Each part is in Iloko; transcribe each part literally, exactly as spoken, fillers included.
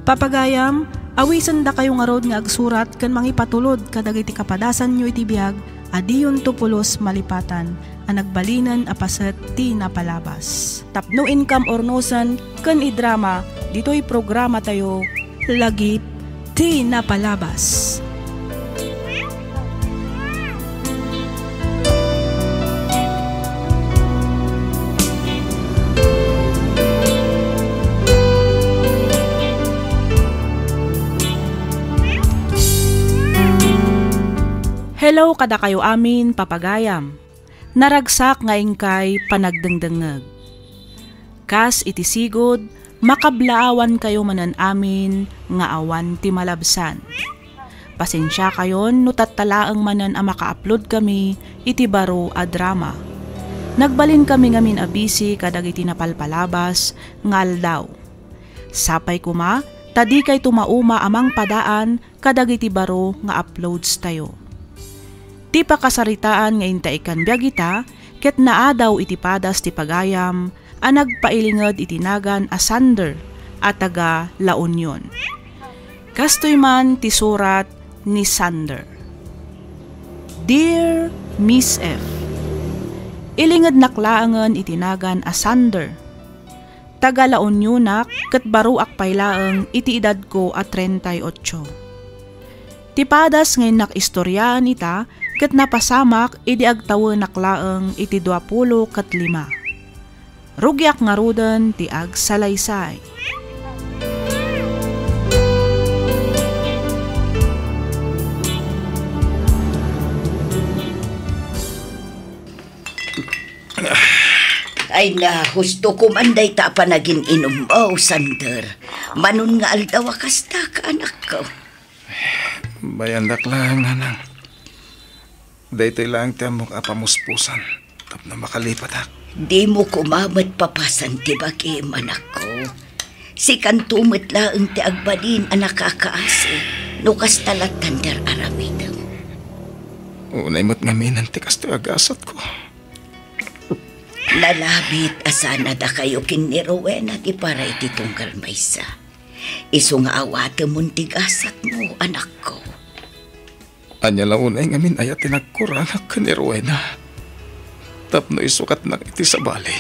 Papagayam, awisendakayo ngarud nga agsurat ken mangipatulod kadagiti kapadasanyo iti biag a diyonto pulos malipatan a nagbalinen a paset ti napalabas. Tapno inkam urnosen ken idrama ditoy programatayo, Lagip ti Napalabas. Hello kadakayo amin, papagayam. Naragsak nga inkay panagdengdengngeg. Kas iti sigud, makablaawankayo manen amin nga awan ti malabsan. Pasensiakayon no tattalaeng manen a maka-upload kami iti baro a drama. Nagbalin kami ngamin a busy kadagiti napalpalabas nga aldaw. Sapay koma ta dikayto mauma a mangpadaan kadagiti baro nga uploads tayo. Ti pakasaritaan nga intaekan biag ita ket naadaw iti padas ti pagayam a nagpailinged iti nagan a Sander a taga La Union. Kastoy man ti surat ni Sander. Dear Miss F, ilingednak laengen iti nagan a Sander. Taga La Unionak ket baroak pay laeng iti edadko a treinta y ocho. Ti padas nga innak istoriaan ita ket napasamak idi agtawenak laeng iti duapulo ket lima. Rugiak ngaruden ti agsalaysay. Ay na, husto ko man dayta a panagin-inummo, Sander. Manon nga aldaw a kasta ka, anakko. Bayandak laeng, nanang. Daytoy laeng ti ammok a pamuspusan tapno makalipatak. Dimo koma met papasan ti bagim, anakko. Sikanto met laeng ti agbalin a nakakaasi no kasta lattan ti ar-aramidem. Unay met ngaminen ti kastoy a gasatko. Nalabit a saan a dakayo ken ni Rowena ti para iti tunggal maysa. Isu nga awatemon ti gasatmo, anakko. Ania la unay ngamin aya ti nagkurangak ken ni Rowena tapno isukatnak iti sabali.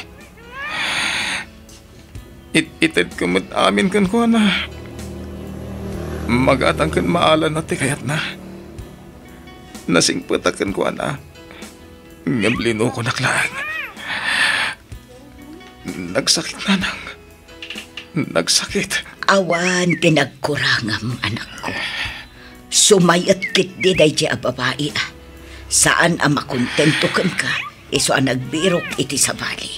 It-itedko met amin kenkuana. Magatang ken maalanna ti kayatna. Nasingpetak kenkuana. Ngem linukonak laeng. Nagsakit, nanang. Nagsakit. Awan ti nagkurangam, anakko. Sumayet ketdi daydiay a babai a saan a makontento kenka isu a nagbirok iti sabali.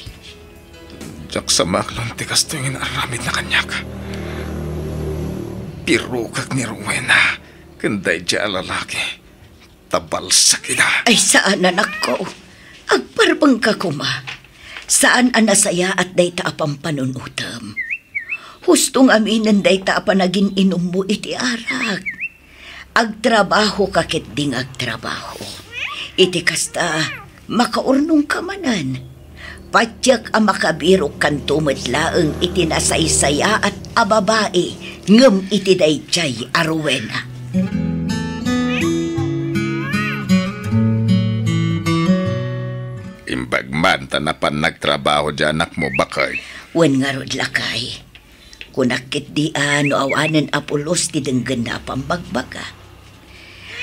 Diak sa maaklon ti kastoy nga inaramidna kaniak. Birokek ni Rowena ken daydiay a lalaki. Tabalsak ida. Ay, saan, anakko. Agparbengka koma. Saan a nasayaat dayta a pampanunotem. Husto ngaminen dayta a panagin-inummo iti arak. Agtrabahoka ketdi nga agtrabaho. Iti kasta, makaurnongka manen. Patiek a makabirokkanto met laeng iti nasaysayaat a babai ngem iti daydiay a Rowena. Imbag man ta napan nagtrabaho di anakmo, baket. Wen ngarud, lakay. Kunak ketdi a no awanen a pulos ti denggenna a pammagbaga.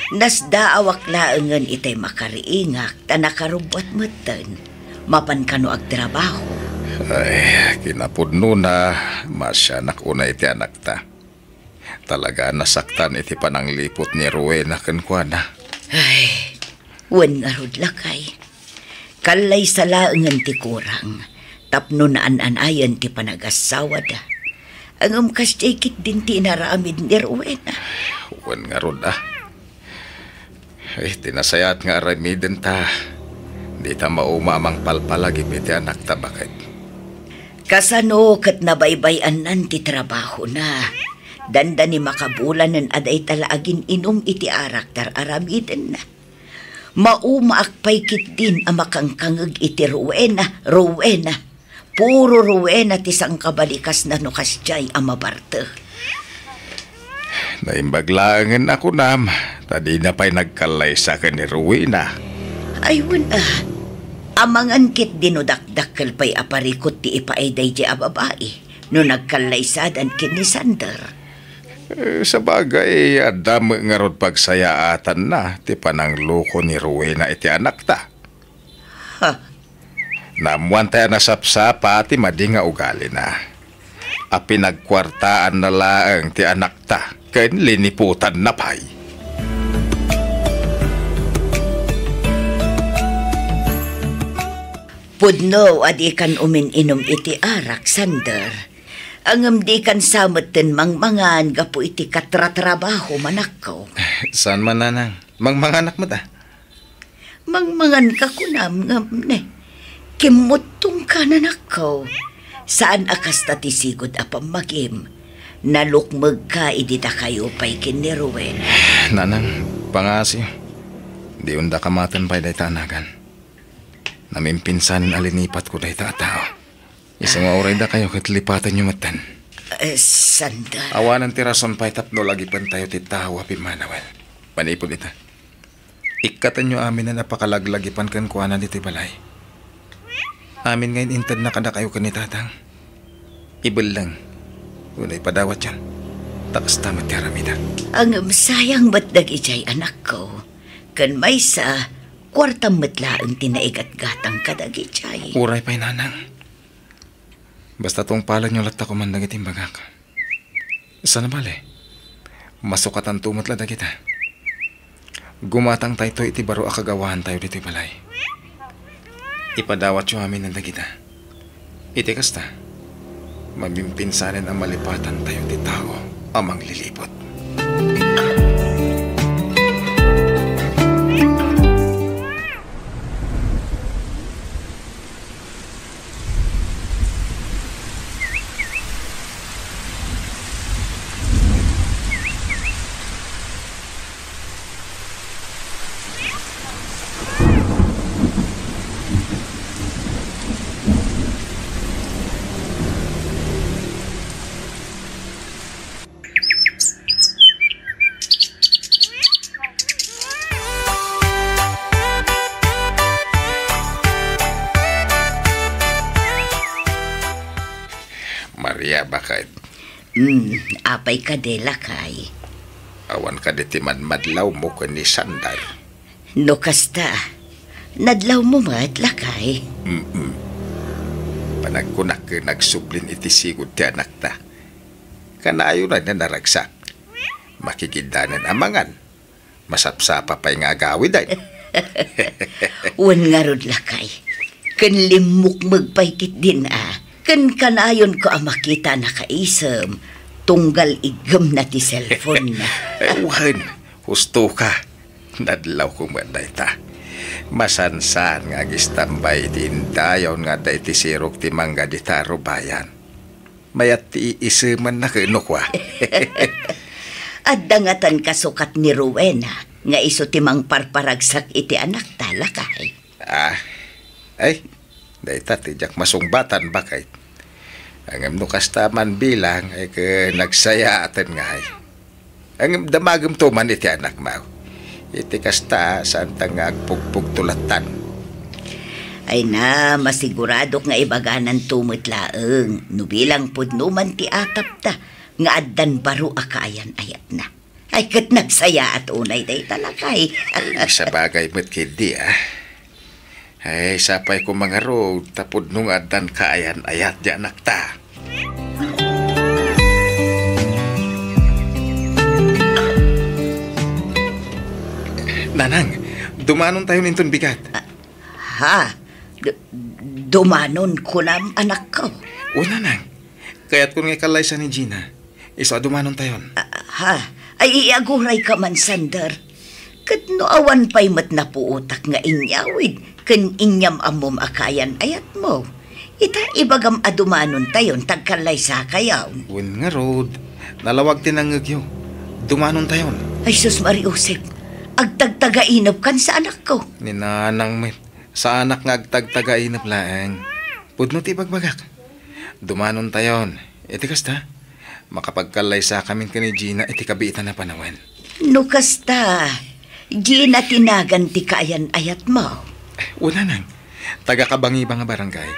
Nasdaawak laengen itay makariingak ta nakarubbuat metten mapan kano agtrabaho. Ay, kinapudnona, maasianak unay ti anakta. Talaga a nasaktan iti panangliput ni Rowena kenkuana. Ay, wen ngarud, lakay. Kallaysa laengen ti kurang tapno naan-anayen ti panagasawada. Ngem kasdiay ketdin ti inaramid ni Rowena. Wen ngarud a. Ay, ti nasayaat nga aramiden ta, dita mauma a mangpalpalagip iti anakta, baket. Kasano ket nabaybay-annan ti trabahona? Dandani makabulanen a dayta la agin-inum iti arak ti ar-aramidenna. Maumaak pay ketdin a makangkangeg iti Rowena, Rowena. Puro Rowena ti sangkabalikasna no kasdiay a mabarte. Naimbag laengen a kunam, ta dina pay nagkallaysa ken ni Rowena. Ay, wen a. Amangan ketdi no dakdakkel pay a parikut ti ipaay daydi a babai no nagkallaysadan ken ni Sander. Eh, sabagay, adda met ngarud pagsayaatanna ti panangloko ni Rowena iti anakta. Ha? Naammoantay a nasapsapa ti madi nga ugalina. A pinagkuartaanna laeng ti anakta ken liniputanna pay. Pudno a dikan umin-inum iti arak, Sander. Ngem dikan sa metten mangmangan gapu iti katratrabahom, anakko. Saan man, nanang. Mangmanganak met a. Mangmanganka kunam ngem ne, kimmuttongka, anakko. Saan a kasta ti sigud a pammagim. Nalukmegka idi dakayo pay ken ni Rowena. Nanang, pangngaasim. Diyon da kamaten pay dayta a nagan. Namimpinsanen a linipatko dayta a tao. Isu nga uray dakayo ket lipatenyo metten. Eh, Sander. Awanen ti rason pay tapno lagipentayo ti tao a pimmanawen. Manipud ita, ikkatenyo aminen a pakalaglagipan kenkuana ditoy balay. Amin nga in-intedna kadakayo ken ni Tatang. Ibelleng, wenno ipadawatyon. Ta kasta met ti aramidek. Ngem sayang met dagidiay, anakko. Ken maysa, kuartam met laeng ti naigatgatang kadagidiay. Uray pay, nanang. Basta tungpalenyo latta koman dagiti imbagak. Saan a bale, masukatanto met la dagita. Gumatangtayto iti baro a kagawaantayo ditoy balay. Ipadawatyo aminen dagita. Iti kasta, mamimpinsanen a malipatantayo ti tao a mangliliput. Maria, baket. Hmm, apay kadi, lakay? Awan kadi ti madmadlawmo ken ni Sander? No kasta, nadlawmo met, lakay? Mm-mm. Panagkunak ket nagsublin iti sigud ti anakta. Kanayon a naragsak. Makigiddanen a mangan. Masapsapa pay nga agawiden. Wen ngarud, lakay. Ken limmukmeg pay ketdin a. Ken kanayonko a makita a nakaisem, tunggal iggemna ti cellphone-na. Eh, wen, husto ka. Nadlawko met dayta. Masansan nga agistambay iti indayon nga adda iti sirok ti mangga dita a rubayan. Mayat ti iisemanna ken no kua. Adda ngatan kasukat ni Rowena nga isu ti mangparparagsak iti anakta, lakay? Ah, ay, dayta ti diak masungbatan, baket. Ngem no kasta man bilang, ay ket nagsayaaten ngay. Ngem damagemto man iti anakmo. Iti kasta, saanta nga agpugpugto lattan. Ay na, masiguradok nga ibagananto met laeng no bilang pudno man ti atapta nga addan baro a kaayan-ayatna. Ay, ket nagsayaat unay dayta, lakay. Ay, sabagay met ketdi, ah. Ay, sapay koma ngarud, ta pudno nga addan kaayan-ayat ti anakta. Nanang, dumanontayon inton bigat. Ah, ha? D-, dumanon kunam, anakko? O, nanang. Kayatkon nga ikallaysa ni Gina. Isu a dumanontayon. Ah, ha? Ay, iagurayka man, Sander. Ket no awan pay met napuotak nga inyawid ken inyam-ammom a kaayan-ayatmo, ita, ibagam a dumanontayon ta agkallaysakayon. Wen ngarud, nalawag ti nangngegyo. Dumanontayon. Ay, sus, Mariusek, agtagtagainepkan sa anakko. Ni nanang met, saanak nga agtagtagainep laeng. Pudno ti ibagbagak. Dumanontayon. Iti kasta, Makapagkallaysakamin ken ni Gina iti kabiitan a panawen. No kasta, Gina ti nagan ti kaayan-ayatmo? Wen, nanang. Taga-Cabangiba nga barangay.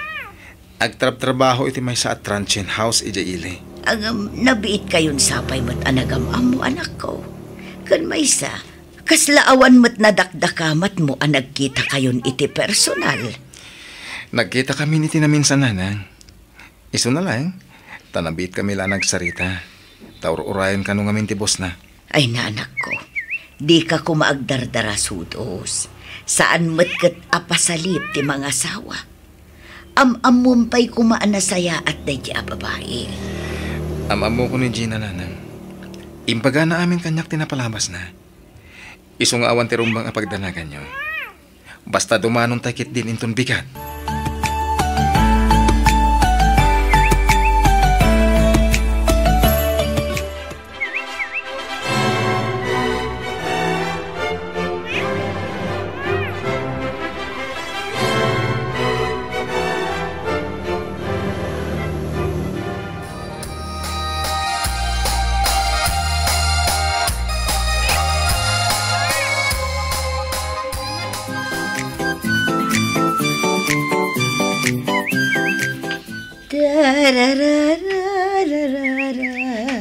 Agtrabtrabaho iti maysa a transient house idiay ili. Ngem nabiitkayon sapay met a nagam-ammo, anakko. Ken maysa, kasla awan met nadakdakamatmo a nagkitakayon iti personal? Nagkitakamin iti naminsan, nanang. Isuna laeng, ta nabiitkami la a nagsarita, ta ur-urayen kano ngamin ti bosna. Ay, nanakko, dika koma agdardarasudos. Saan met ket a pasalip ti mangasawa. Am-ammom pay koma a nasayaat daydi a babai. Am-ammokon ni Gina, nanang. Imbagana amin kaniak ti napalabasna. Isu nga awan ti rumbeng a pagdanaganyo. Basta dumanonta ketdin inton bigat.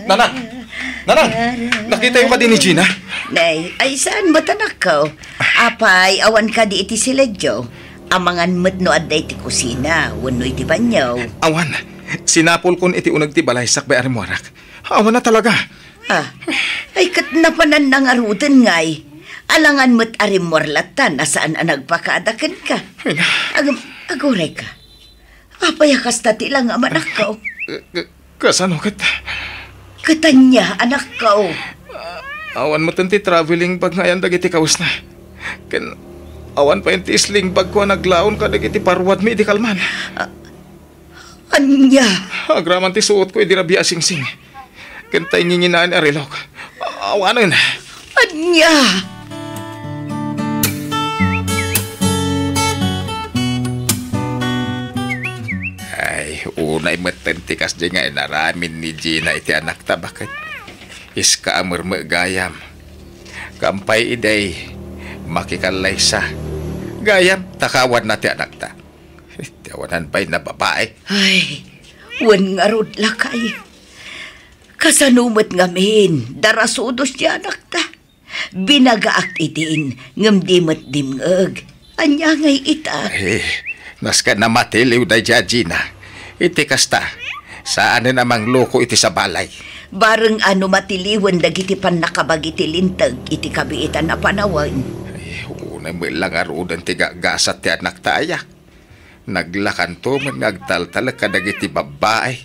Nanang! Nanang! Nakitayo kadi ni Gina? Nay, ay saan met, anakko? Apay, awan kadi iti siledyo? Amangan met no adda iti kusina wenno iti banio. Awan. Sinapulkon iti uneg ti balay sakbay a rimmuarak. Awan a talaga. Ah, ay ket napananna ngaruden, ngay. Alangan met a rimmuar latta a saan a nagpakada kenka. Ay, na- Agam-, agurayka. Apay a kasta ti langam, anakko? Eh, eh, kasano ket? Ket ania, anakko? Awan met ti traveling bag nga ayan dagiti kawesna. Ken awan pay ti sling bagko a naglaon kadagiti paruadmi idi kalman. Ah, ania? Agraman ti suotko idi rabii a singsing. Ken ta inginginaen a relok. Awanen. Ania? Ay, unay metten ti kasdi nga inaramid ni Gina iti anakta, baket. Iska a merme gayam. Kampay iday, makikallaysa. Gayam, ta kawanna ti anakta. Ti awanan pay na babae. Ay, wen ngarud, lakay. Kasano met ngamin, darasudos ti anakta? Binagaak idin, ngem di met dimngeg. Ania ngay ita? Eh, nasken a matiliw daydi a Gina. Iti kasta, saanen a mangloko iti sabalay. Bareng a no matiliwen dagiti pannakabagi ti linteg iti kabiitan a panawen. Ay, unay met la ngaruden ti gagasat ti anakta, aya. Naglakanto met nga agtaltalek kadagiti babbai.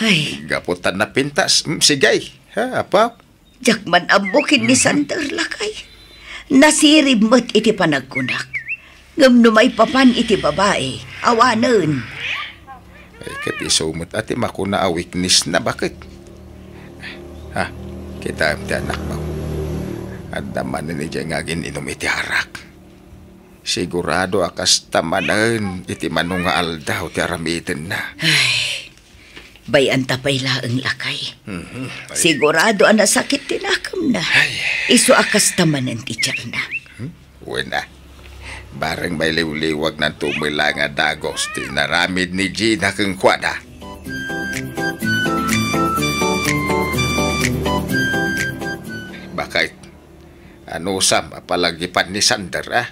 Ay. Gapu ta napintas, mm, sige. Ha, apo? Diak man ammo ken ni Sander, lakay. Nasirib met iti panagkunak. Ngem no maipapan iti babai, awanen. Ay, ket isu met a ti makuna a weakness na, baket. Ha, kitaem ti anakmo. Adda manen idiay nga agin-inum iti arak. Sigurado a kasta manen iti mano nga aldaw ti aramidenna. Ay, bay-anta pay laeng, lakay. Mhm. Ay. Sigurado a nasakit ti nakemna. Ay. Isu a kasta manen ti tiarna. Hmm? Wen a. Bareng mailiwliwag nanto met la nga dagos ti inaramid ni Gina kenkuana. Bakay, anusam a palagipan ni Sander, a?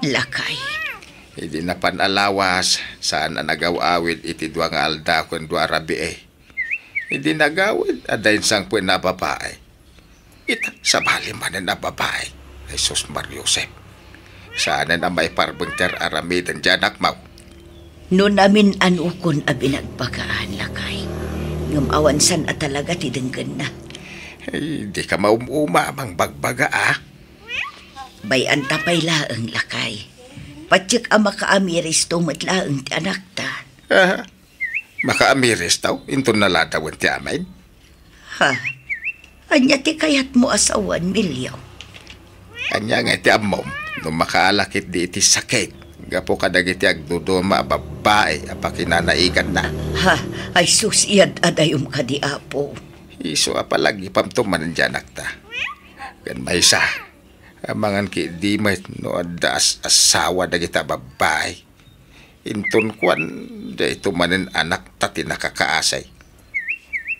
Lakay. Idi napan a lawas, saan a nagaw-awid iti dua nga aldaw ken dua a rabii. Idi nagawid, adda insangpetna a babai. Ita, sabali manen a babai. Jesus Maria Josep. Saanen a maiparbeng ti ar-aramiden ti anakmo. No namin-anokon a binagbagaan, lakay. Ngem awan san a talaga ti denggenna. Ay, di ka maum-uma a mangbagbaga, a? Bay-anta pay laeng, lakay. Patiek a makaamiristo met laeng ti anakta. Aha. Makaamiristo inton naladawen ti amin? Ha? Ania ti kayatmo a sawen, Melio? Ania ngay ti ammom no makaala ketdi iti sakit gapu kadagiti agduduma a babbai a pakinanaiganna. Ha, ay sus, iyad-adayom kadi, Apo. Isu a palagipamto manen diay anakta. Ken maysa, amangan ketdi met no adda as-asawa dagita babbai. Inton kuan, dayto manen anakta ti nakakaasay.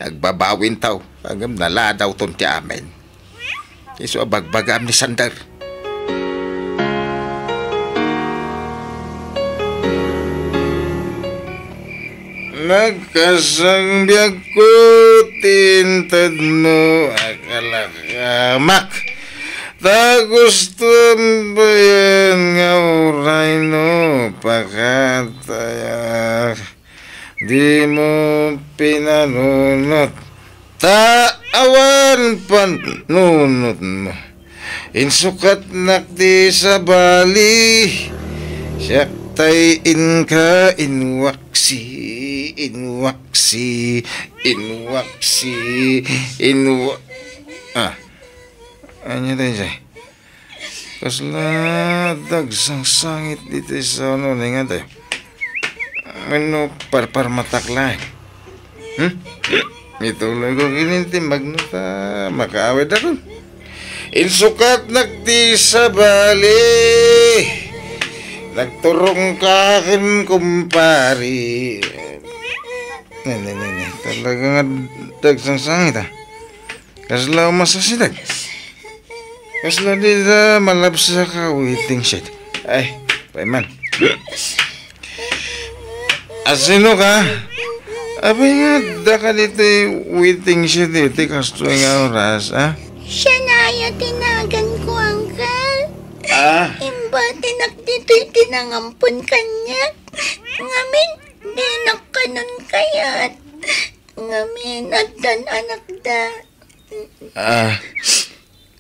Agbabawintaw, ngem naladawton ti amin. Isu a bagbagaam ni Sander. Nagkasangbiagko ti intedmo a kalakamak. Ta gusto bayan nga uray no pakatayak. Dimo pinanunot. Ta awan panunotmo. Insukatnak ti sabali. Siak tay inka inwaksi, inwaksi, inwaksi, inwa-, ah. Ania daydiay? Kasla dagsangsangit ditoy sauno ni nga tayo. Ano parparmatak laeng? Hmm? Ituloy ko kinin ti magno ta makaawid ako. Insukatnak ti sabali. Nagturong ka akin, kumpari. Ne, ne, ne, ne. Talaga nga dagsangsangit, ah. Kasla umasasidag. Kasla di da malabsa ka waiting shed. Ay, pay man. Asino ka? Apay nga, da ka ditoy waiting shed iti kastoy nga oras, ah? Siya na aya ti nagan ko, Uncle. Ah? Imbatinak ditoy ti nangampon kaniak. Ngamin, dinak kanon kayat. Ngamin, addan anakda. Ah.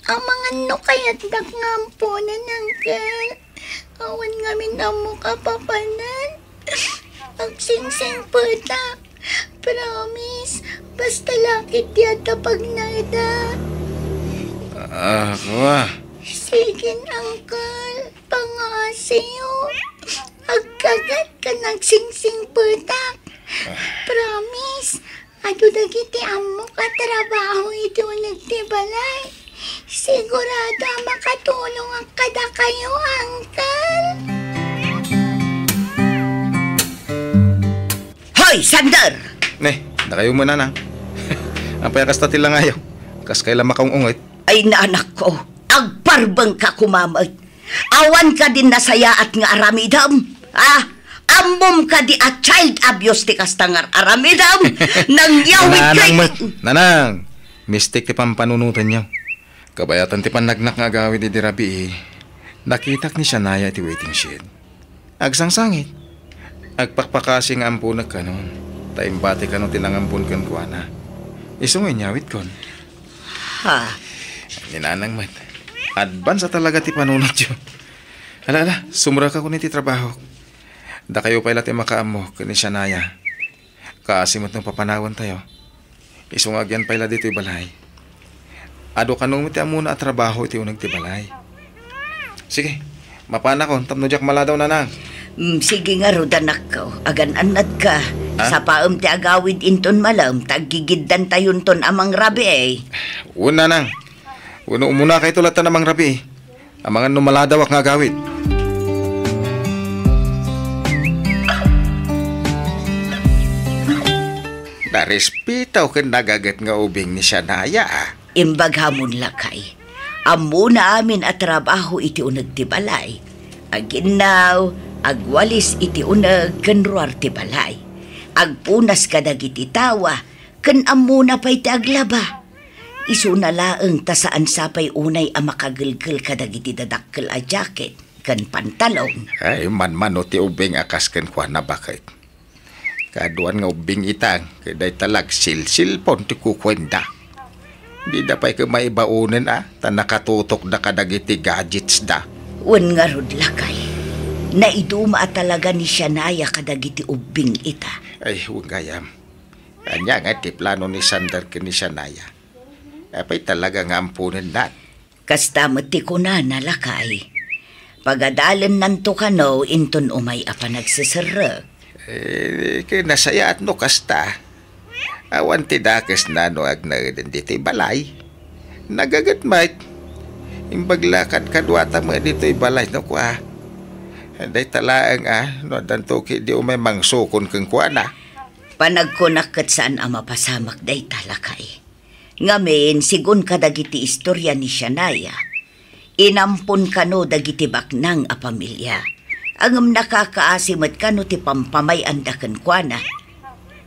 Amangan no kayatdak nga amponen, Uncle. Awan ngamin ammok a papanan. Agsingsingpetak. Promise, basta lakit ti adda pagnaeda. Ah, kua. Sige, Uncle. Pangaasiyo. Agkagat ken agsingsingpetak. Ah. Promise, adu dagiti ammok a trabaho iti uneg ti balay. Sigurado a makatulongak kadakayo, Uncle. Hoy, Sander! Ne, dakayo met, Nanang. Apay a kasta ti langayo? Kas kay la makaung-unget? Ay, nanakko, agparbengka koma met. Awan kadin nasayaat nga aramidem? Ah, ammom kadi a child abuse ti kasta nga aramidem? Nangyawid kay Nanang met, Nanang, mistik ti pampanunotenyo. Kabayatan ti pannagnak nga agawid idi rabii, nakitak ni Shania iti waiting shed. Agsangsangit. Agpakpakasi nga amponek kanon, ta imbati kanon ti nangampon kenkuana. Isu nga inyawidkon. Ha? Ni Nanang met. Advance a talaga ti panunotyo. Ala, ala, sumrekakon iti trabahok. Dakayo pay la ti makaammo ken ni Shania. Kaasi met no papanawentayo. Isu nga agyan pay la ditoy balay. Adu kano met ti ammona a trabaho iti uneg ti balay. Sige, mapanakon tapno diak maladaw, Nanang. Mm, sige ngarud, anakko. Agan-annadka. Ha? Sapaem ti agawid inton malem, ta aggigiddantayonton a mangrabii. Wen, Nanang. Wenno umunakayto latta a mangrabii. Amangan no maladawak nga agawid. Narespetaw ken nagaget nga ubing ni Shania, ah. Imbagamon, lakay. Ammona amin a trabaho iti uneg ti balay. Aginnaw, agwalis iti uneg ken ruar ti balay. Agpunas kadagiti tawa, ken ammona pay ti aglaba. Isuna laeng ta saan sapay unay a makagelgel kadagiti dadakkel a jacket ken pantalon. Ay, manmano ti ubing a kas kenkuana, baket. Kaduan nga ubbing ita, ket dayta la agsilsilpon ti kukuenda. Dida pay ket maibaonen a, ta nakatutokda kadagiti gadgets da. Wen ngarud, lakay. Naiduma a talaga ni Shania kadagiti ubbing ita. Ay, wen gayam. Ania nga ti plano ni Sander ken ni Shania? Apay talaga nga amponenna? Kasta met ti kunana, lakay. Pagadalennanto kano inton umay a panagseserrek. Eh, ket nasayaat no kasta. Awan ti dakesna no agnaeden ditoy balay. Nagaget met. Imbag la kadkaduata met ditoy balay no kua. Dayta laeng a, no addanto ketdi umay mangsukon kenkuana. Panagkunak ket saan a mapasamak dayta, lakay. Ngamin, segun kadagiti istoria ni Shania, inampon kano dagiti baknang a pamilia. Ngem nakakaasi met kano ti pampamay-anda kenkuana.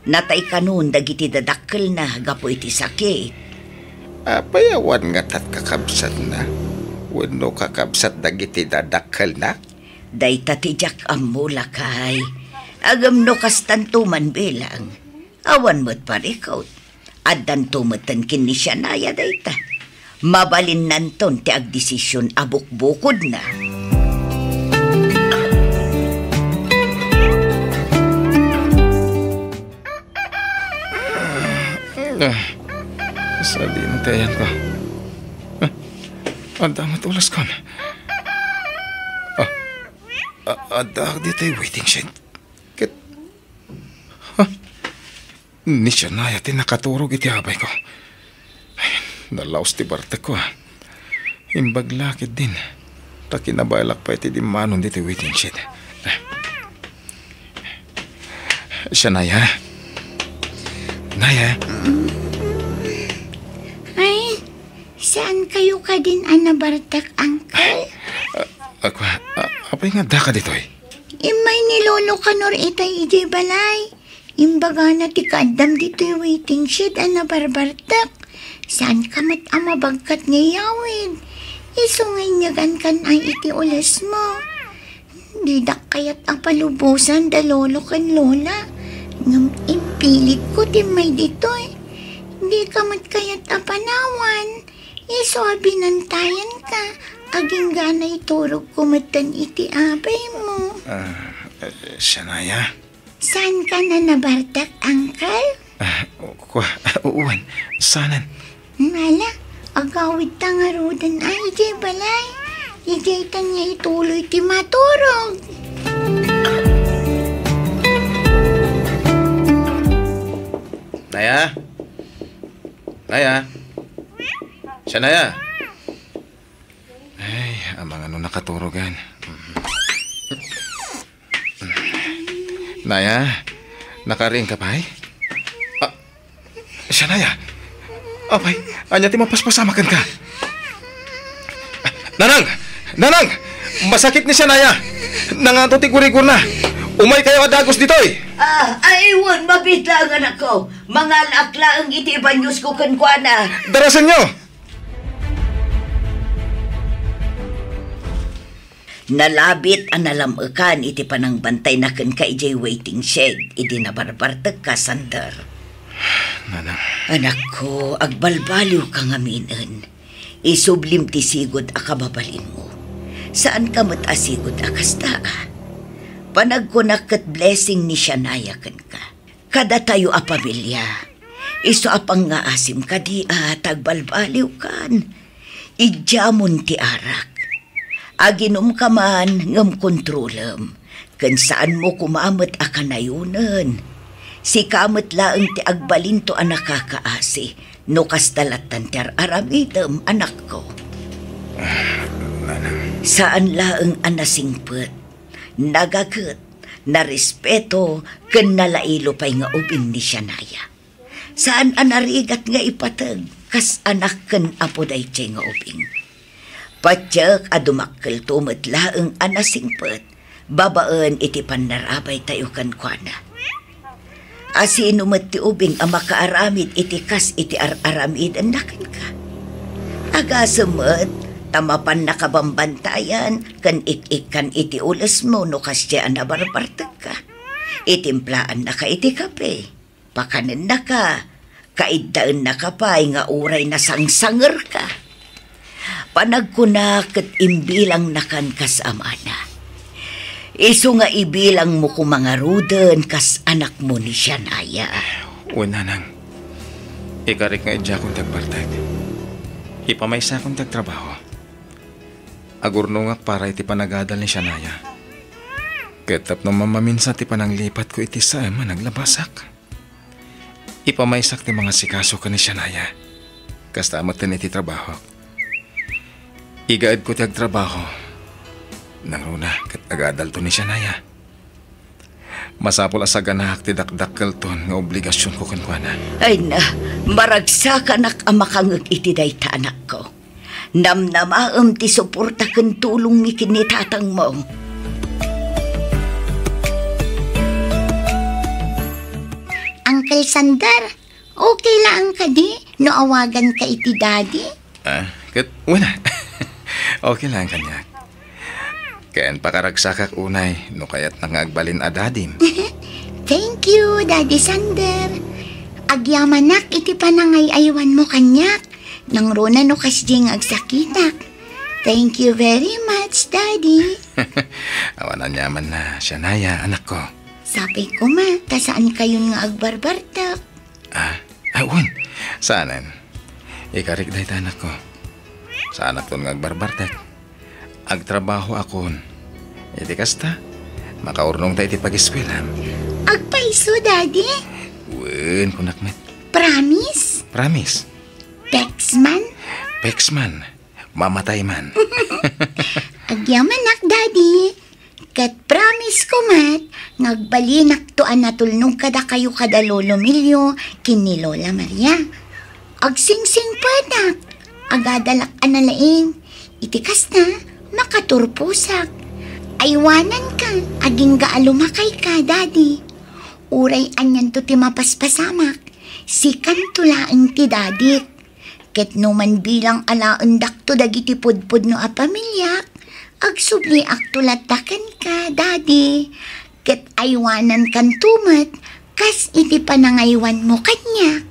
Natay kanon dagiti dadakkelna gapu iti sakit. Apay awan ngata ti kakabsatna? Wenno kakabsat dagiti dadakkelna? Dayta ti diak ammo, lakay. Ngem no kastanto man bilang, awan met parikut. Addanto metten ken ni Shania dayta. Mabalinnanton ti agdesision a bukbukodna. Ah, sadino ti ayanko? Ah, adda met ulaskon. Ah, a-, addaak ditoy waiting shed. Ket, ha? Ni Shania ti nakaturog iti abayko. Ay, nalaos ti bartekko, a. Imbag la ketdin, ta kinabaelak pay ti dimmanon ditoy waiting shed. Shania? Naya? Ay, saan kayo kadin a nabartek, Uncle? A-, ako, a-, apay nga addaka ditoy? Immay ni Lolo Kanor itay idiay balay. Imbagana ti kaaddam ditoy waiting shed a nabarbartek. Saanka met a mabagkat nga iyawid. Isu nga inyagankan ay iti ulesmo. Didak kayat a palubosan da lolo ken lola. Ngem impilitko ti immay ditoy. Dika met kayat a panawan. Isu a binantayanka. Agingga a naiturogko metten iti abaymo. Ah, eh, Shania? Saanka a nabartek, Uncle? Ah, kua, wen, saanen. Ngala, agawidta ngaruden a idiay balay. Idiay ta nga ituloy ti maturog. Naya? Naya? Shania? Ay, amangan no nakaturogan. Naya, nakariingka pay? Ah, Shania. Apay, ania ti mapaspasamak kenka? Nanang! Nanang! Masakit ni Shania! Nangato ti gurigurna! Umaykayo a dagus ditoy! Ah, ay, wen, mabiit laeng, anakko. Mangalaak laeng iti ibanyusko kenkuana. Darasenyo! Nalabit a nalam-ekan iti panangbantayna kenka idiay waiting shed idi nabarbartekka, Sander. Nanang. Anakko, agbalbaliwka ngaminen. Isublim ti sigud a kababalinmo. Saanka met a sigud a kasta, a. Panagkunak ket blessing ni Shania kenka. Kadatayo a pamilia, isu a pangngaasim kadi a tagbalbaliwkan. Idiamon ti arak. Aginumka man ngem kontrolem, ken saanmo koma met a kanayonen. Sika met laeng ti agbalinto a nakakaasi no kasta lattan ti ar-aramidem, anakko. Nanang. Saan laeng a nasingpet, nagaget, narespeto, ken nalailo pay nga ubing ni Shania. Saan a narigat nga ipateg kas anak ken apo daytoy nga ubing. Patiek a dumakkelto met laeng a nasingpet babaen iti pannarabaytayo kenkuana. Asino met ti ubing a makaaramid iti kas iti ar-aramidenna kenka? Agasem met ta mapannaka bambantayan ken ik-ikkan iti ulesmo no kasdiay a nabarbartekka. Itimplaannaka iti kape. Pakanennaka, kaiddaennaka pay nga uray nasangsangerka. Panagkuna ket imbilangnakan kas amana. Isu nga ibilangmo koma ngaruden kas anakmo ni Shania. Wen, nanang. Ikarik nga idiakon ti agbartek. Ipamaysakon ti agtrabaho. Agurnongak para iti panagadal ni Shania. Ket tapno mamaminsan ti pananglipatko iti saem a naglabasak, ipamaysak ti mangasikaso ken ni Shania. Kasta metten iti trabahok. Igaedko ti agtrabaho. Nangruna ket agadalto ni Shania. Masapul a saganaak ti dakdakkelton nga obligasionko kenkuana. Ay na, maragsakanak a makangeg iti dayta, anakko. Namnamaem ti suporta ken tulongmi ken ni tatangmo. Uncle Sander, okay laeng kadi no awaganka iti daddy? Ah, ket, wala. Okay lang kaniak. Ken pakaragsakak unay no kayatna nga agbalin a dadim. Thank you, Daddy Sander. Agyamanak iti panangay-aywanmo kaniak. Nangruna no kasdi nga agsakitak. Thank you very much, Daddy. Awan aniamanna, Shania, anakko. Sapay koma, ta saan kayon nga agbarbartek. Ah, ah, wen. Saanen. Ikarik dayta, anakko. Saanakton nga agbarbartek. Agtrabahoakon. Iti kasta, makaurnongta iti pagiskuelam. Agpayso, Daddy? Wen, kunak met. Promise? Promise. Pexman? Pexman. Mamatay man. Agyamanak, Daddy. Ket promise ko met nga agbalinakto a natulnog kadakayo kada Lolo Milio ken ni Lola Maria. Agsingsingpetak, agadalak a nalaing. Iti kasta, makaturposak. Aywananka, agingga a lumakayka, Daddy. Uray anianto ti mapaspasamak, sikanto laeng ti dadik. Ket no manbilang alaendakto dagiti pudpudno a pamiliak, agsubliakto latta kenka, Daddy. Ket aywanankanto met kas iti panangaywanmo kaniak.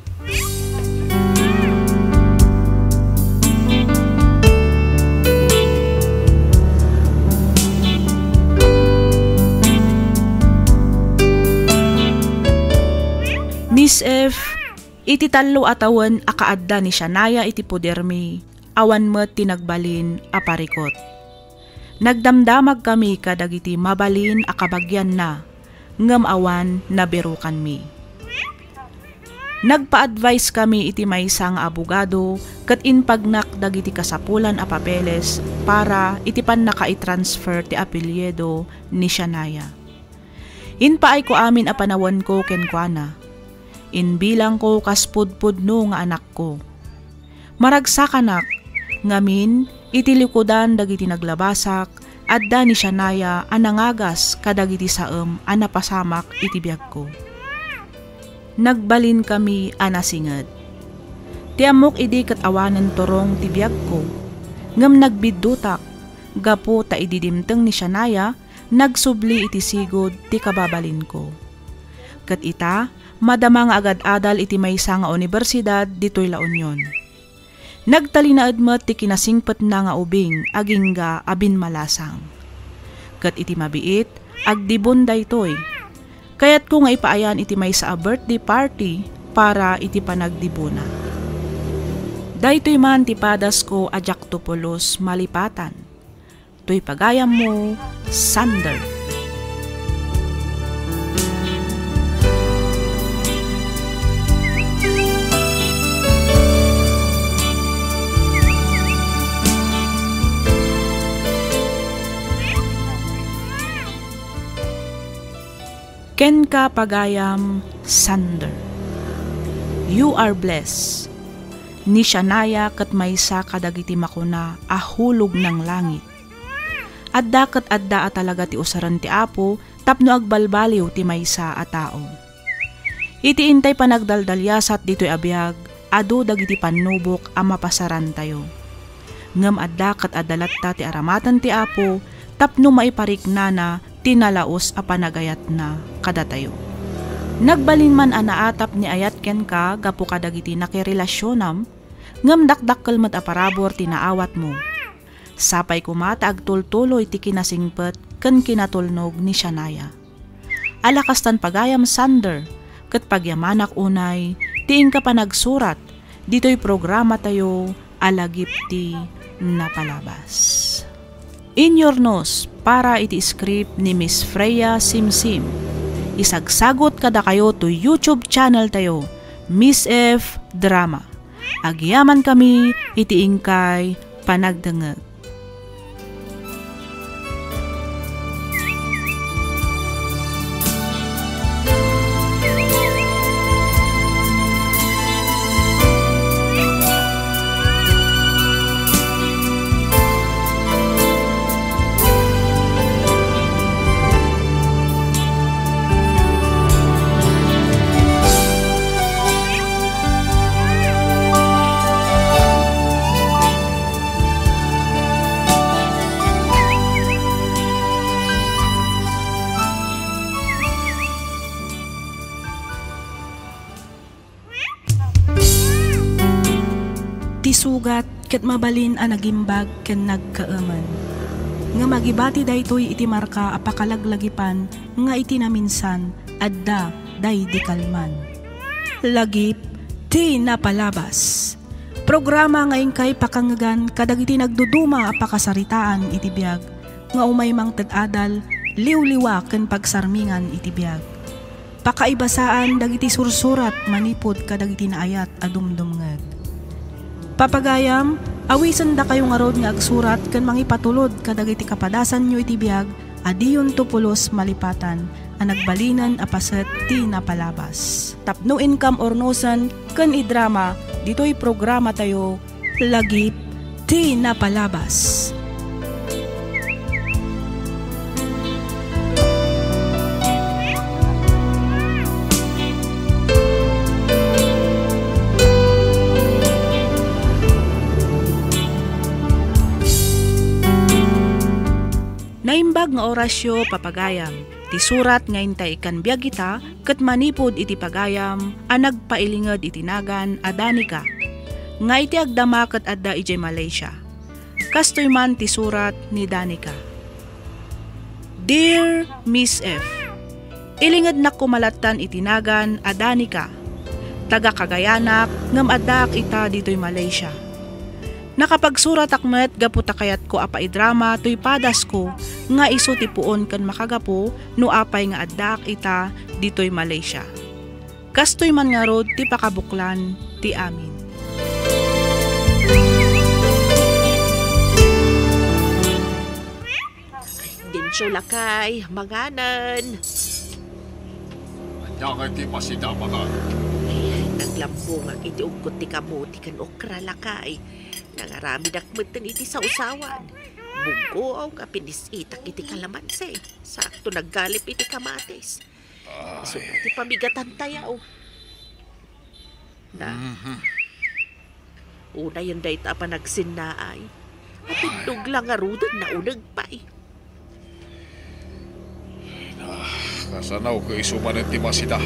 Miss F, iti tallo a tawen a kaadda ni Shania iti podermi, awan met ti nagbalin a parikut. Nagdamdamagkami kadagiti mabalin a kabagianna, ngem awan nabirukanmi. Nagpa-advisekami iti maysa nga abogado ket impagnak dagiti kasapulan a papeles para iti pannakaitransfer ti apelyido ni Shania. Impaayko amin a panawenko kenkuana. Inbilangko kas pudpudno nga anakko. Maragsakanak, ngamin, iti likudan dagiti naglabasak, adda ni Shania a nangagas kadagiti saem a napasamak iti biagko. Nagbalinkami a nasinged. Ti ammok idi ket awanen turong ti biagko, ngem nagbiddutak gapu ta idi dimteng ni Shania, nagsubli iti sigud ti kababalinko. Ket ita, madama nga agad-adal iti maysa nga universidad ditoy La Union. Nagtalinaed met ti kinasingpetna nga ubing agingga a binmalasang. Ket iti mabiit, agdibon daytoy. Kayatko nga ipaayan iti maysa a birthday party para iti panagdibona. Daytoy man ti padasko a diakto pulos malipatan. Toy pagayammo, Sander. Kenka, pagayam, Sander. You are blessed. Ni Shania ket maysa kadagiti makuna a hulog ng langit. Adda ket adda a talaga ti usaren ti Apo tapno agbalbaliw ti maysa a tao. Iti intay panagdaldaliasat ditoy a biag, adu dagiti pannubok a mapasarantayo. Ngem adda ket adda latta ti aramaten ti Apo tapno maipariknana ti nalaus a panagayatna kadatayo. Nagbalin man a naatap ni ayat kenka gapu kadagiti nakirelasionam, ngem dakdakkel met a parabur ti naawatmo. Sapay koma ta agtultuloy ti kinasingpet ken kinatulnog ni Shania. Ala kastan, pagayam Sander, ket pagyamanak unay ti inka panagsurat ditoy programatayo a Lagip ti Napalabas. Inyurnos para iti script ni Miss Freya Simsim. Isagsagut kadakayo to YouTube channel tayo, Miss F Drama. Agyaman kami iti inkay panagdengngeg. Ti sugat ket mabalin a nagimbag ken nagkaemen. Ngem agibati daytoy iti marka a pakalaglagipan nga iti naminsan, adda daydi kalman. Lagip ti napalabas. Programa nga inkay pakangngegan kadagiti nagduduma a pakasaritaan iti biag, nga umay mangted adal, liwliwa ken pagsarmingan iti biag. Pakaibasaan dagiti sursurat manipud kadagiti naayat a dumdumngeg. Papagayam, awisendakayo ngarud nga agsurat ken mangipatulod kadagiti kapadasanyo iti biag a diyonto pulos malipatan a nagbalinen a paset ti napalabas. Tapno inkam urnosen ken idrama ditoy programatayo, Lagip ti napalabas. Naimbag nga orasyo, papagayam. Ti surat nga intay ikkan biag ita ket manipud iti pagayam a nagpailinged iti nagan a Danica, nga iti agdama ket adda idiay Malaysia. Kastoy man ti surat ni Danica. Dear Miss F, ilingednak koma lattan iti nagan a Danica. Taga Cagayanak ngem addaak ita ditoy Malaysia. Nakapagsuratak met gapu ta kayatko a paidrama toy padasko nga isu ti puon ken makagapu no apay nga addaak ita ditoy Malaysia. Kastoy man ngarud ti pakabuklan ti amin. Ay, Dencio lakay, manganen. Ania ngay ti masida, mangan? Ay, naglambongak iti ugkot ti kamote ken okra lakay. Nangaramidak metten iti sawsawan. Buggoong nga pinis-itak iti kalamansi. Sakto naggalip iti kamatis. Ay. Isu ti pamigatantayo. Na. Mhm. Unayen dayta a panagsinnaay. Atindog la ngaruden nauneg pay. Ah, kasano ket isu manen ti masida?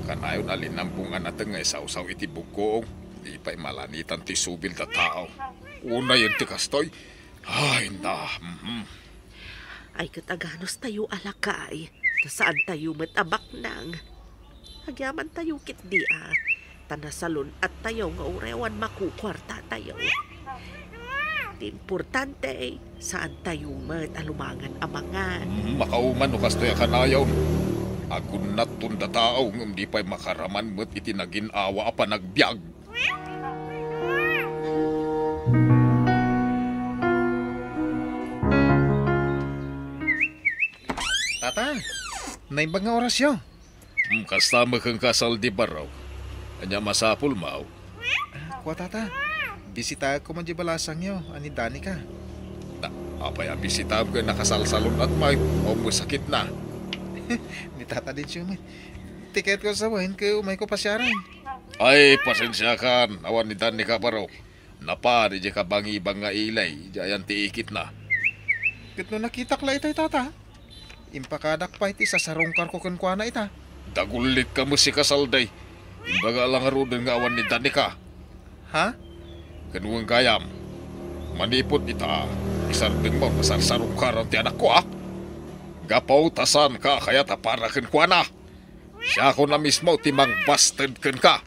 Kanayon a linambong a nateng nga isawsaw iti buggoong. Di pay malanitan ti subil da tao. Unayen ti kastoy. Ay, na. Mhm. Ay, ket aganos tayo a lakay, ta saan tayo met a baknang. Agyaman tayo ketdi a, ta nasalun-at tayo nga uray awan makukuarta tayo. Ti importante, saan tayo met a lumangan a mangan. Mm, makauman no kastoy a kanayon. Agunnat ton da tao ngem di pay makaraman met iti nagin-awa a panagbiag. Tata, naimbag nga orasyo. Hmm, kasta met kenka, Saldi Barok. Ania masapulmo? Ah, kua, Tata. Bisitaek koma diay balasangyo a ni Danica. Na, apay a bisitaem ken nakasalsalun-at met, o masakit na? Ni Tata Dencio met. Ti kayatko a sawen ket umayko pasiaren. Ay, pasensiakan, awan ni Danica, Barok. Napan idiay kabangibang nga ili, idiay ayan ti ikitna. Ket no nakitak la itay, Tata, impakadak pay ti sasarungkarko kenkuana ita. Dagullitka met, Saldi. Imbaga la ngaruden nga awan ni Danica. Ha? Ken wen gayam, manipud ita, isardengmo a sarsarungkaran ti anakko, a? Gapu ta saanka a kayat a para kenkuana. Siakon a mismo ti mangbasted kenka.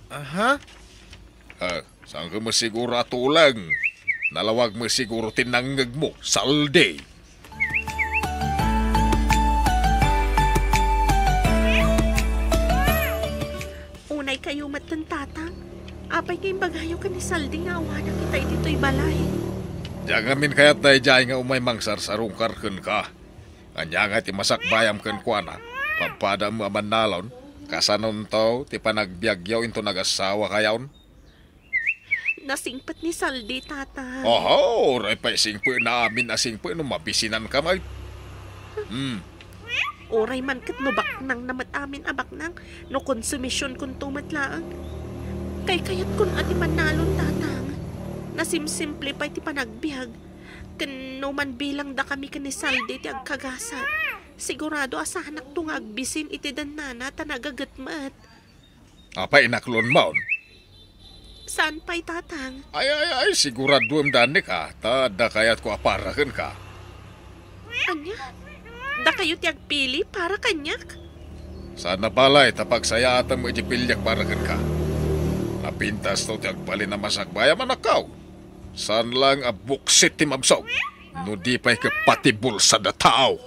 Aha? Eh, saanka met siguro a tuleng? Nalawag met siguro ti nangngegmo, Saldi. Unay kayo met, Tatang. Apay nga imbagayo ken ni Saldi nga awanak ita iti toy balay? Diak ngamin kayat daydiay nga umay mangsarsarungkar kenka. Ania ngay ti masakbayam kenkuana? Padpadam a mannalon? Kasanonto ti panagbiagyo inton agasawa kayon? Nasingpet ni Saldi, Tatang. Oho, uray pay singpetna amin a singpet no mabisinanka met. Hmm. Uray man ket no baknangna met amin a baknang, no konsumisionkonto met laeng. Kaykayatkon a ti mannalon, Tatang. Nasimsimple pay ti panagbiag. Ken no manbilangdakami ken ni Saldi ti agkagasa, sigurado a saanakto nga agbisin iti dennana ta nagaget met. Apay, inaklonmon? Saan pay, Tatang? Ay, ay, ay, siguraduem, Danica, ta adda kayatko a para kenka. Ania? Dakayo ti agpili para kaniak? Saan a balay ta pagsayaatam iti piliak para kenka. Napintasto ti agbalin a masakbayam, anakko. Saan laeng a buksit ti mabsog, no di pay ket pati bulsad a tao.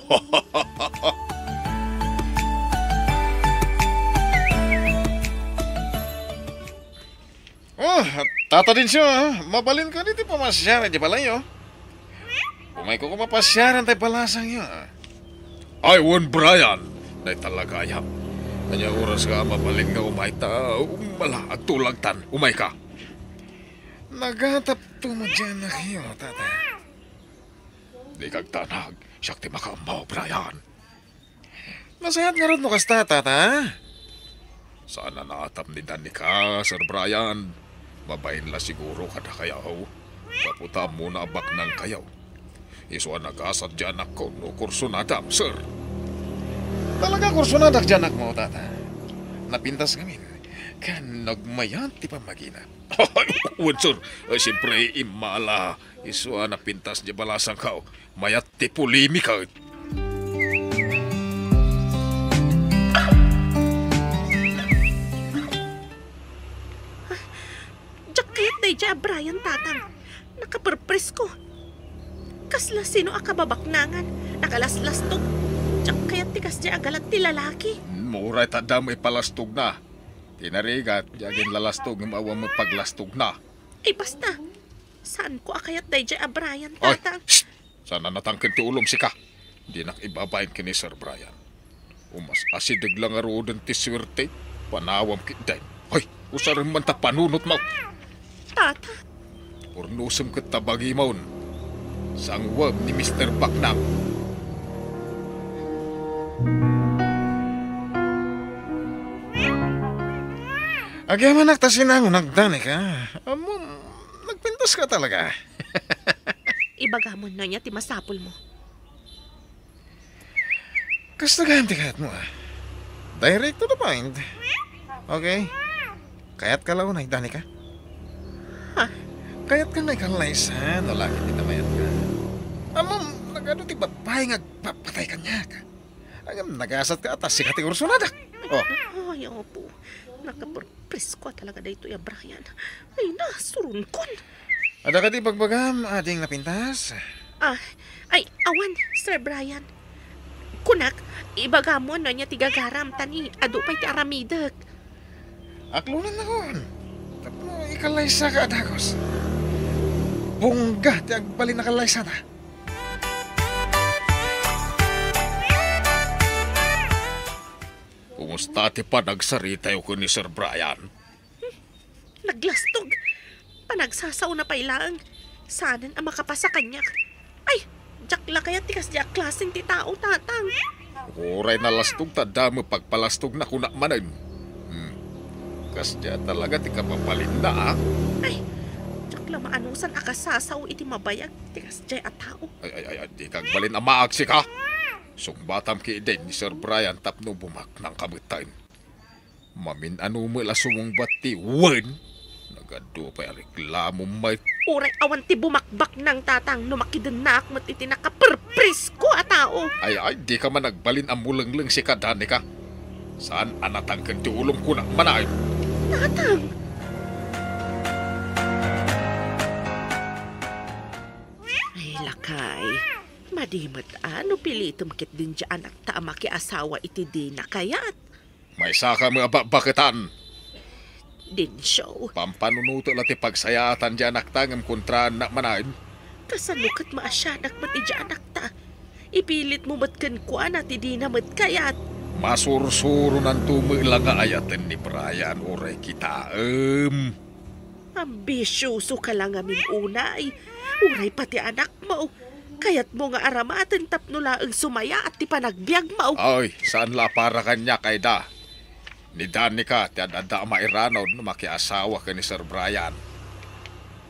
Oh, Tata Dencio, ah, mabalin kadi ti pamasiar iti balayyo? Umayko koma pasiaran tay balasangyo, ah. Ay, wen, Brian, dayta la gayam. Ania oraska a mabalin nga umay ta, um, ala, agtulagtan. Umayka. Nagatapto met diay anakyo, Tata. Dika agdanag, siak ti makaammo, Brian. Nasayaat ngarud no kasta, Tata. Saan a naatap ni Danica, Sir Brian. Mabain la siguro kadakayo. Gapu ta ammona a baknangkayo. Isu a nagasat diay anakko no kursunadam, sir. Talaga kursunadak diay anakmo, Tata. Napintas ngamin. Ken nagmayat ti pammagina. Wen, sir. Eh, siyempre, immala. Isu a napintas diay balasangko. Mayat ti polemika. Diak kayat daydiay a Brian, Tatang. Nakaperpresko. Kasla sino a kababaknangan, nakalaslastog. Diak kayat ti kasdiay a galat ti lalaki. Hmm, uray ta adda met ipalastogna. Ti narigat, di aginlalastog ngem awan met paglastogna. Ay, basta. Saanko a kayat daydiay a Brian, Ay, Tatang. Shh! Saan a natangken ti ulom, sika. Dinak ibabain ken ni Sir Brian. Umas asideg la ngaruden ti suerte, panawam ketdin. Hoy, usarem man ta panunotmo. Tata. Urnosem ket ta bagimon. Sanguem ni Mister Baknang. Agyamanak ta sinangonak, Danica. Ammom, nagpintaska talaga. Ibagamon no ania ti masapulmo. Kasta gayam ti kayatmo, ah. Direct to the point. Okay? Kayatka la unay, Danica? Ha? Kayatka nga ikallaysa no la ket ti ta mayatka? Ammom, nagadu ti babbai nga agpapatay kaniak. Ngem nagasatka a ta sika ti kursunadak. Oh. Ay, apo. Nakaperpresko a talaga daytoy a Brian. Ay, nasuronkon. Adda kadi ibagbagam, ading napintas? Ah, ay, awan, Sir Brian. Kunak, ibagamon no ania ti gagaram, ta ni adu pay ti aramidek. Aklonannakon. Tapno ikalaysaka a dagus. Bungga ti agbalin a kalaysata. Kumusta ti panagsaritayo ken ni Sir Brian? Naglastog. Panagsasaona pay laeng. Saanen a makapasa kaniak. Ay, diak la kayat ti kasdiay a klaseng ti tao, Tatang. Uray nalastog ta adda met pagpalastogna, kunak manen. Hmm. Kasdiay talaga ti kababalinna, ah. Ay, diak la maanusan a kasasao iti mabayag ti kasdiay a tao. Ay, ay, ay, ay, dika agbalin a maagsika. Sungbatam ketdin ni Sir Brian tapno bumaknangka metten. Mamin-ano met la sumungbat ti wen. Nagadu pay a reklamo met. Uray awan ti bumakbaknang, Tatang, no makidennaak met iti nakaperpresko a tao. Ay, ay, dika man agbalin a mulengleng, sika, Danica. Saan a natangken ti ulom, kunak manen. Tatang! Di met a no pilitem ketdin ti anakta a makiasawa iti dina kayat. Maysaka met a bakbaketan. Dencio. Pampanunotek la ti pagsayaatan ti anakta ngem kontraannak manen. Kasano ket maasianak met iti anakta? Ipilitmo met kenkuana ti dina met kayat. Masursuronanto met la nga ayaten ni Brian uray kitaem. Ambisiosoka la ngamin unay. Uray pati anakmo. Kayatmo nga aramaten tapno laeng sumayaat ti panagbiagmo. Ay, saan la a para kaniak, Aida. Ni Danica ti ad-adda a mairanud no makiasawa ken ni Sir Brian.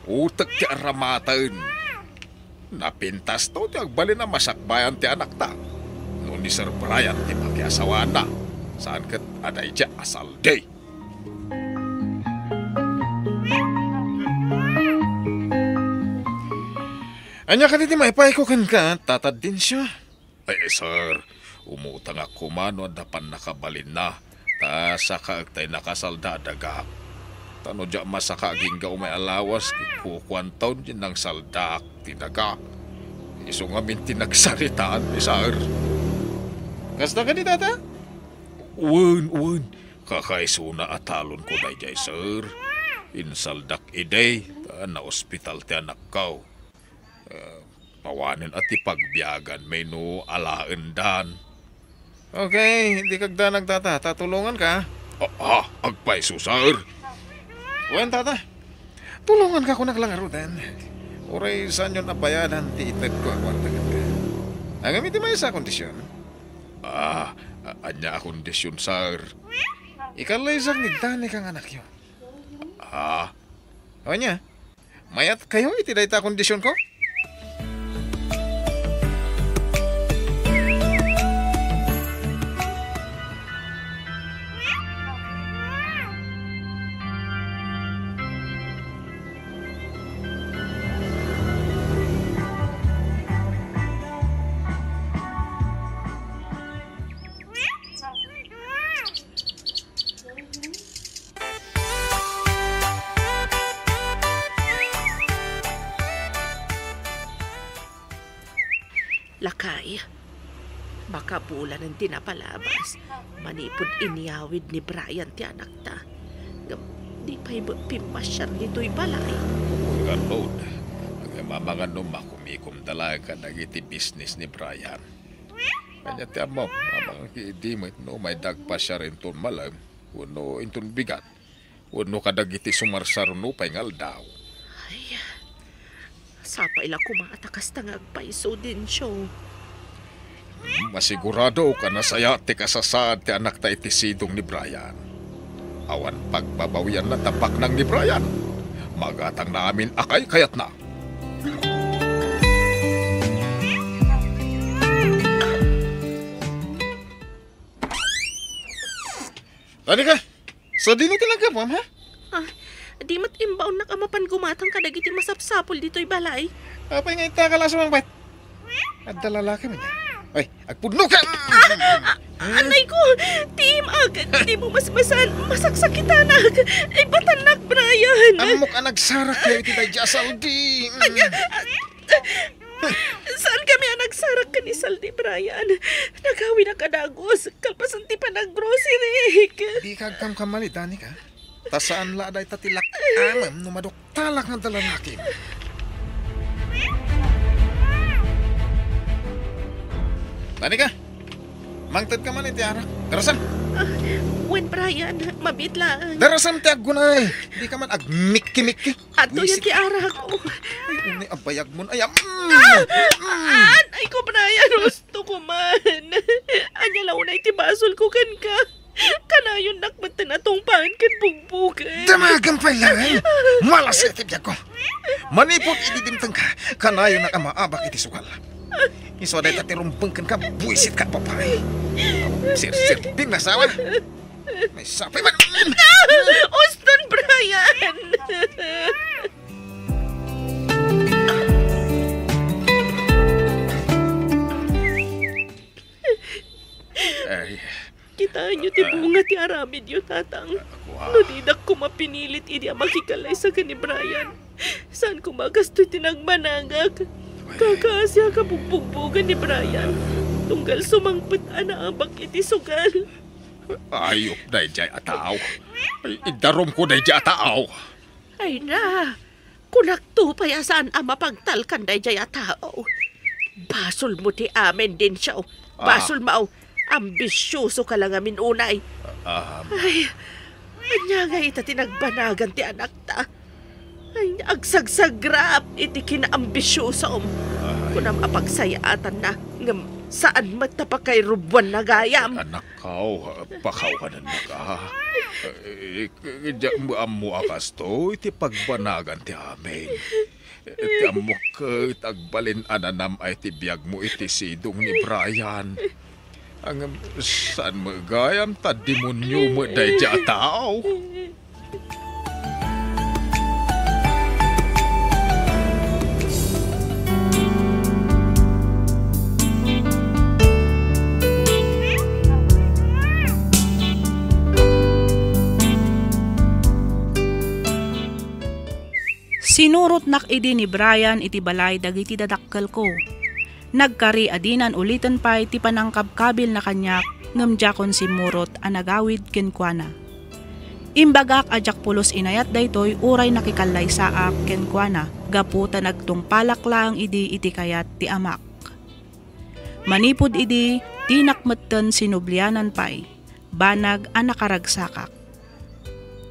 Utek ti aramaten. Napintasto ti agbalin a masakbayan ti anakta. No ni Sir Brian ti pakiasawaanna, saan ket a daydiay a saldi. Ania kadi ti maipayko kenka, Tata Dencio? Ay, sir, umutangak koma no adda pannakabalinna, ta sakaek tay nakasalda a dagak. Ta no diak masaka agingga umay a lawas, kukuanton diay nangsaldaak ti daga. Isu ngamin ti nagsaritaan, sir. Kasta kadi, Tata? Wen, wen. Kakaisuna a talonko daydiay, sir. Insaldak idi, ta naospital ti anakko. Eh, pawanen a ti pagbiaganmi no alaendan. Okay, dika agdanag, Tata, ta tulonganka. Ah, ah, agpayso, sir. Wen, Tata. Tulonganka kunak la ngaruden. Uray saanyon a bayadan ti itedko a kuarta kenka. Ngem iti maysa a kondision. Ah, a-, ania a kondision, sir? Ikallaysak ni Danica nga anakyo. Ah. O ania? Mayatkayo iti dayta a kondisionko? Lakay, makabulanen ti napalabas manipud inyawid ni Brian ti anakta. Ngem di pay met pimmasiar ditoy balay. Wen ngarud, ngem amangan no makumikomda laeng kadagiti bisnis ni Brian. Ania ti ammom, amangan ket idi met no umay dagpasiar inton malem wenno inton bigat. Wenno kadagiti sumarsaruno pay nga aldaw. Ay, sapay la koma a ta kasta nga agpayso, Dencio. Hmm, masiguradok a nasayaat ti kasasaad ti anakta iti sidong ni Brian. Awan pagbabawianna ta paknang ni Brian. Magatangna amin a kaykayatna. Danica, sadino ti naggapuam, ha? Ah, di met imbaonnak a mapan gumatang kadagiti masapsapul ditoy balay. Apay nga itta ka la a sumangpet? Adda lalaki man ya. Ay, agpudno ka! Ah, ah, anay ko! Tiim-ak! Di mo masmasan! Masaksakitanak! Ibatannak, Brian! Ammok a nagsarak kayo iti daydi a saldi. Anya? Saan kami a nagsarak ken ni Saldi, Brian? Nagawidak a dagus, kalpasan ti panaggroceryk. Dika agkamkamali, Danica. Ta saan la a dayta ti lak-amem no maduktalak nga adda lalakim. Danica, mangted ka man iti arak. Darasam! Ah, wen, Brian, mabiit laeng. Darasam ti aggunay. Dika man agmikki-mikki. Adtoy ti arak. Oh. Ay, unay a bayagmon. Ay, am-, mm, mm. Ay ko, Brian, husto ko man. Ania la unay ti basolko kenka? Kanayonnak metten a tungpaen ken bugbogen. Damagem pay laeng. Malas iti biagko. Manipud idi dimtengka, kanayonnak a maabak iti sugal. Isu a dayta ti rumbeng kenka, buisit ka, babai. Awan serserbing nga asawa. May sapay man. Uston, Brian! Ay. Kitaenyo ti bunga ti aramidyo, Tatang. Kua. No didak koma pinilit idi a makikallaysa ken ni Brian, saan koma a kastoy ti nagmanagak. Kakaasiak a bugbugbogen ni Brian. Tunggal sumangpet a naabak iti sugal. Ayup daydiay a tao. Ay, idarumko daydiay a tao. Ay na, kunakto pay a saan a mapagtalkan daydiay a tao. Basolmo ti amin, Dencio. Ah. Basolmo. Ambisioso ka la ngamin unay. Ah, ah. Ay, ania ngay ita ti nagbanagan ti anakta? Ay, agsagsagrap iti kinaambisyosom. Ay. Kunam a pagsayaatanna, ngem saan met ta pakairubuanna gayam. Anakko, pakawanennaka. Eh, diak met ammo a kastoy ti pagbanagan ti amin. Ti ammok ket agbalin a nanam-ay ti biagmo iti sidong ni Brian. Ngem saan met gayam ta demonio met daydiay a tao. Sinurotnak idi ni Brian iti balay dagiti dadakkelko. Nagkari a dinan uliten pay ti panangkabkabilna kaniak, ngem diakon simmurot a nagawid kenkuana. Imbagak a diak pulos inayat daytoy uray nakikallaysaak kenkuana gapu ta nagtungpalak laeng idi iti kayat ti amak. Manipud idi, dinak metten sinublianan pay. Banag a nakaragsakak.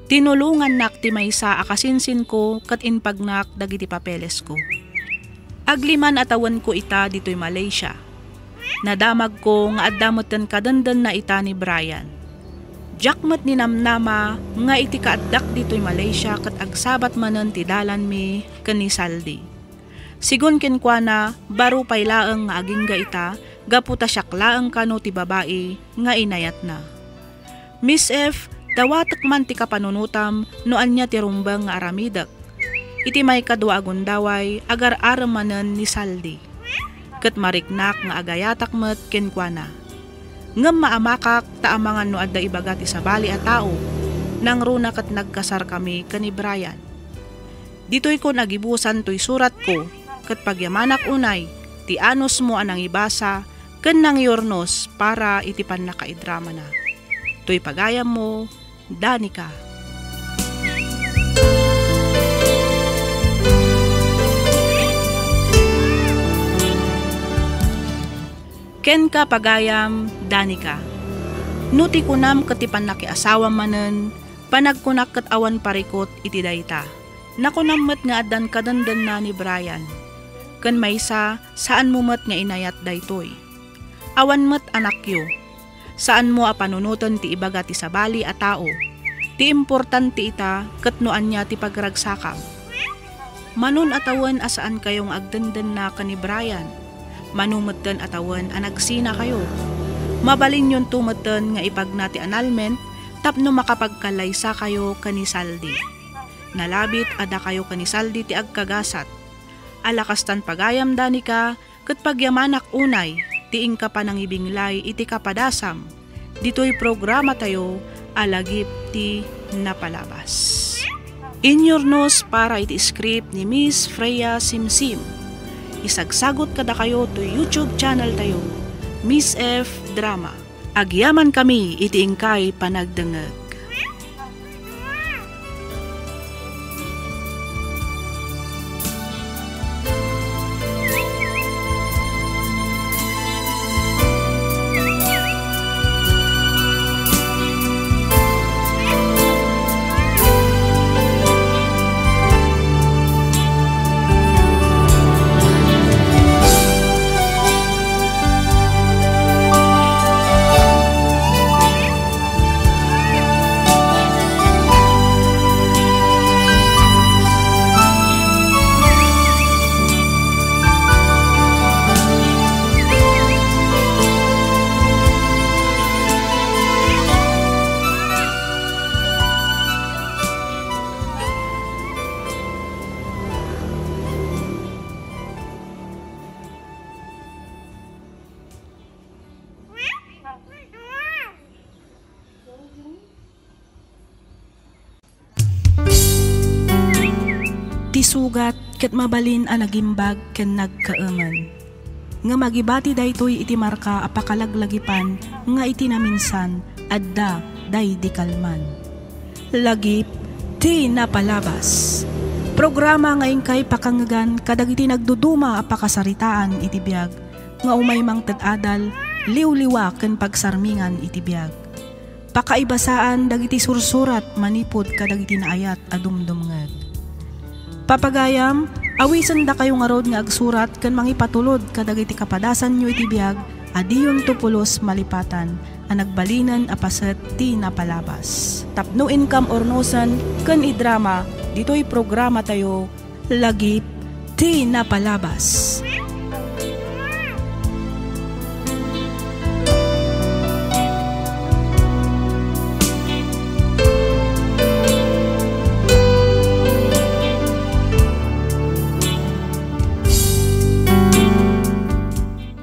Tinulongannak ti maysa a kasinsinko ket impagnak dagiti papelesko. Agliman a tawenko ita ditoy Malaysia. Nadamagko nga adda metten kadendenna ita ni Brian. Diak met ninamnama nga iti kaaddak ditoy Malaysia ket agsabat manen ti dalanmi ken ni Saldi. Sigun kenkuana, baro pay laeng nga agingga ita gapu ta siak laeng kano ti babai nga inayatna. Miss F, dawatek man ti kapanunotam no ania ti rumbeng nga aramidek. Iti maikadua a gundaway, agar-arem manen ni Saldi. Ket mariknak nga agayatak met kenkuana. Ngem maamakak ta amangan no adda ibaga ti sabali a tao, nangruna ket nagkasarkami ken ni Brian. Ditoykon agibusan toy suratko, ket pagyamanak unay ti anusmo a nangibasa ken nangyurnos para iti pannakaidramana. Toy pagayammo, Danica. Kenka, pagayam, Danica. No ti kunam ket ti pannakiasawam manen, panagkunak ket awan parikut iti dayta. Nakunam met nga addan kadendenna ni Brian. Ken maysa, saanmo met nga inayat daytoy. Awan met anakyo. Saanmo a panunoten ti ibaga ti sabali a tao. Ti importante ita ket no ania ti pagragsakam. Manon a tawen a saankayo nga agdendenna ken ni Brian. Mano metten a tawen a nagsinakayo. Mabalinyonto metten nga ipagna ti annulment tapno makapagkallaysakayo ken ni Saldi. Nalabit a dakayo ken ni Saldi ti agkagasat. Ala kastan pagayam, Danica, ket pagyamanak unay ti inka panangibinglay iti kapadasam ditoy programatayo a Lagip ti Napalabas. Inyurnos para iti script ni Miss Freya Simsim. Isagsagut kadakayo toy YouTube channel tayo, Miss F Drama. Agyamankami iti inkay panagdengngeg. Sugat ket mabalin a nagimbag ken nagkaemen. Ngem agibati daytoy iti marka a pakalaglagipan nga iti naminsan adda daydi kalman. Lagip ti napalabas. Programa nga inkay pakangngegan kadagiti nagduduma a pakasaritaan iti biag nga umay mangted adal, liwliwa ken pagsarmingan iti biag. Pakaibasaan dagiti sursurat manipud kadagiti naayat a dumdumngeg. Papagayam, awisendakayo ngarud nga agsurat ken mangipatulod kadagiti kapadasanyo iti biag a diyonto pulos malipatan a nagbalinen a paset ti napalabas. Tapno inkam urnosen ken idrama ditoy programatayo, Lagip ti napalabas.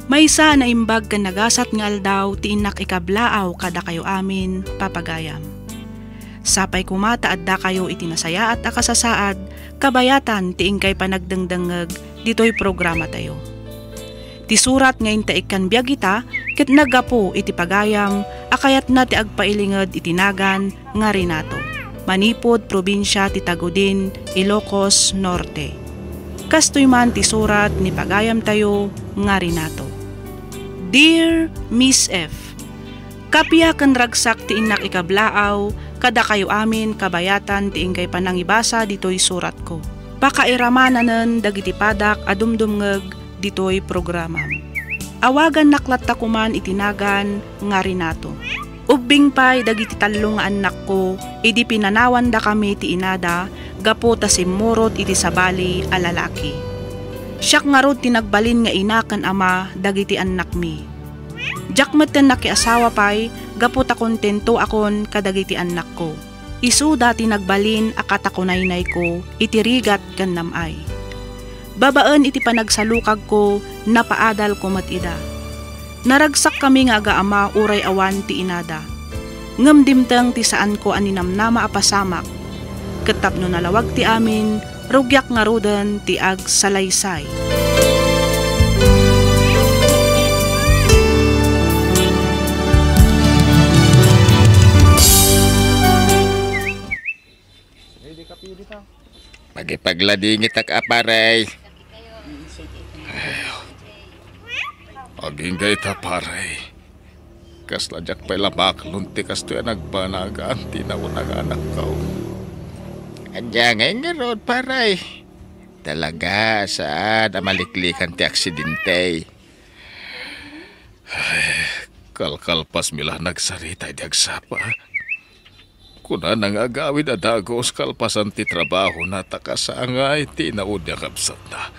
Maysa a naimbag ken nagasat nga aldaw ti innak ikablaaw kadakayo amin, papagayam. Sapay koma ta addakayo iti nasayaat a kasasaad kabayatan ti inkay panagdengdengngeg ditoy programatayo. Ti surat nga inta ikkan biag ita ket naggapu iti pagayam a kayatna ti agpailinged iti nagan nga Renato, manipud probinsia ti Tagudin, Ilocos Norte. Kastoy man ti surat ni pagayamtayo nga Renato. Dear Miss F, Kappia ken ragsak ti innak ikablaaw kadakayo amin kabayatan ti inkay panangibasa ditoy suratko. Pakairamananen dagiti padak a dumdumngeg ditoy programam. Awagannak latta koman iti nagan nga Renato. Ubbing pay dagiti tallo nga annakko idi pinanawandakami ti inada gapu ta simmurot iti sabali a lalaki. Siak ngarud ti nagbalin nga ina ken ama dagiti annakmi. Diak metten nakiasawa pay gapu ta kontentoakon kadagiti annakko. Isuda ti nagbalin a katakunaynayko iti rigat ken nam-ay. Babaen iti panagsalukagko, napaadalko met ida. Naragsakkami nga agaama uray awan ti inada. Ngem dimteng ti saanko a ninamnama a pasamak. Ket tapno nalawag ti amin, rugiak ngaruden ti agsalaysay. Makipagladingitak a, pare. Agingga ita, pare. Kasla diak pay la maklon ti kastoy a nagbanagan ti nauna nga anakko. Ania ngay ngarud, pare? Talaga, saan a maliklikan ti aksidente. Ay, kalkalpasmi la nagsarita idi agsapa. Kunana nga agawid a dagus kalpasan ti trabahona ta kasangay ti inaudi a kabsatna.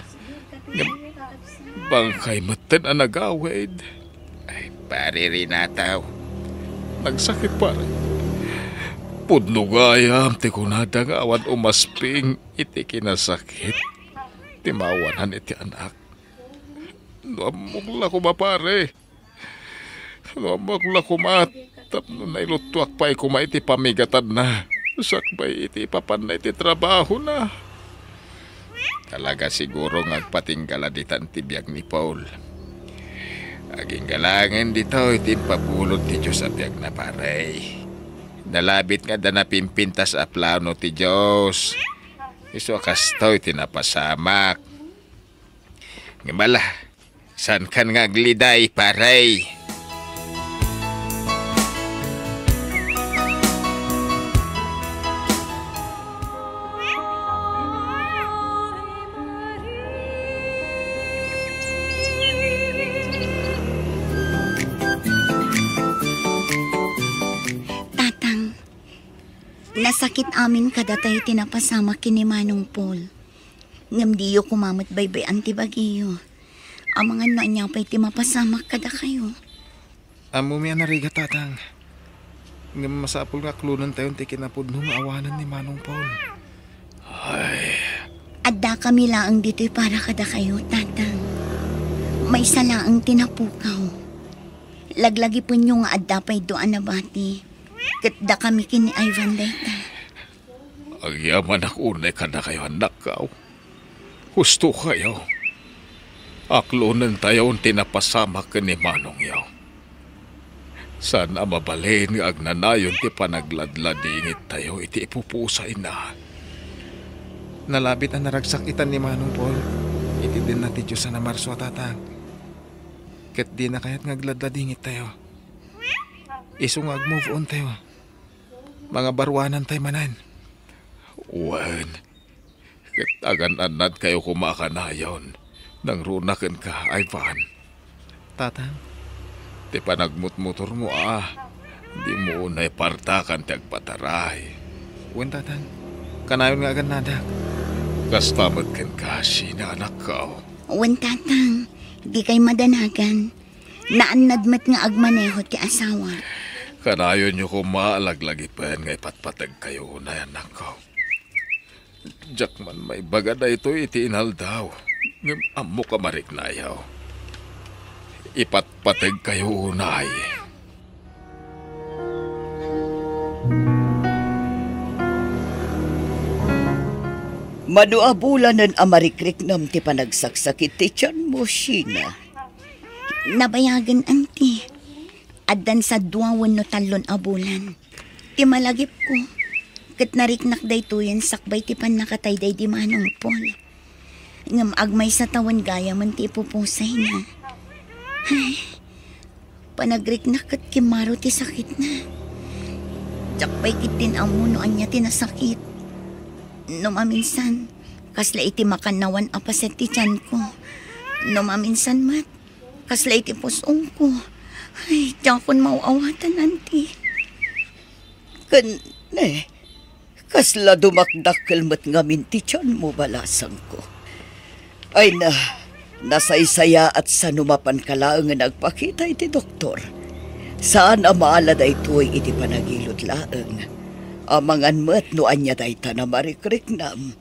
Ngem bangkay metten a nagawid. Ay, pare Renato. Nagsakit, pare. Pudno gayam ti kunada nga awan umasping iti kinasakit ti mawanan iti anak. No ammok la koma, pare. No ammok la koma, tapno nailuttuak pay koma iti pamigatanna, sakbay iti ipapanna iti trabahona. Talaga siguro nga agpatingga la ditan ti biag ni Paul. Agingga laengen ditoy ti impabulod ti Dios a biagna, pare. Nalabit nga adda napimpintas a plano ti Dios. Isu a kastoy ti napasamak. Ngem ala, saankan nga agliday, pare. Tatang, nasakit amin kadatayo ti napasamak ken ni Manong Paul. Ngem diyo koma met baybay-an ti bagiyo. Amangan no ania pay ti mapasamak kadakayo. Ammomi a narigat, Tatang. Ngem masapul nga aklonentayon ti kinapudno nga awanen ni Manong Paul. Ay. Addakami laeng ditoy para kadakayo, Tatang. Maysa laeng ti napukaw. Laglagipenyo nga adda pay dua a nabati. Ket dakami ken ni Ivan dayta. Agyamanak unay kadakayo, annakko. Husto kayo. Aklonentayon ti napasamak ken ni manongyo. Saan a mabalin nga agnanayon ti panagladladingittayo iti ipupusayna. Nalabit a naragsak itan ni Manong Paul iti dinna ti Dios a namarso a tatang. Ket dina kayat nga agladladingittayo. Isu nga ag-move on tayo. Mangabaruanantayo manen. Wen, ket agan-annadkayo koma a kanayon, nangruna kenka, Ivan. Tatang. Ti panagmutmotormo a, dimo unay partakan ti agpataray. Wen, Tatang. Kanayon nga agannadak. Kasta met kenka, Sheena, anakko. Wen, Tatang. Dikay madanagan. Naannad met nga agmaneho ti asawa. Kanayonyo koma a laglagipen nga ipatpategkayo unay, anakko. Diak man maibaga daytoy iti inaldaw, ngem ammok a mariknayo. Ipatpategkayo unay. Mano a bulanen a marikriknam ti panagsaksakit ti tianmo, Sheena? Nabayagen, Auntie. Addan sa dua wenno tallon a bulan. Ti malagipko, ket nariknak daytoyen sakbay ti pannakatay daydi Manong Paul. Ngem agmaysa tawen gayamen ti ipupusayna. Ay, panagriknak ket kimmaro ti sakitna. Diak pay ketdin ammo no ania ti nasakit. No maminsan, kasla iti makannawan a paset ti tianko. No maminsan met, kasla iti pus-ongko. Ay, diakon maaw-awatan, Auntie. Ken, ne, kasla dumakdakkel met ngamin ti tianmo, balasangko. Ay na, nasaysayaat sa no mapanka laengen agpakita iti doktor. Saan a maala daytoy iti panagilud laeng. Amangan met no ania dayta a marikriknam.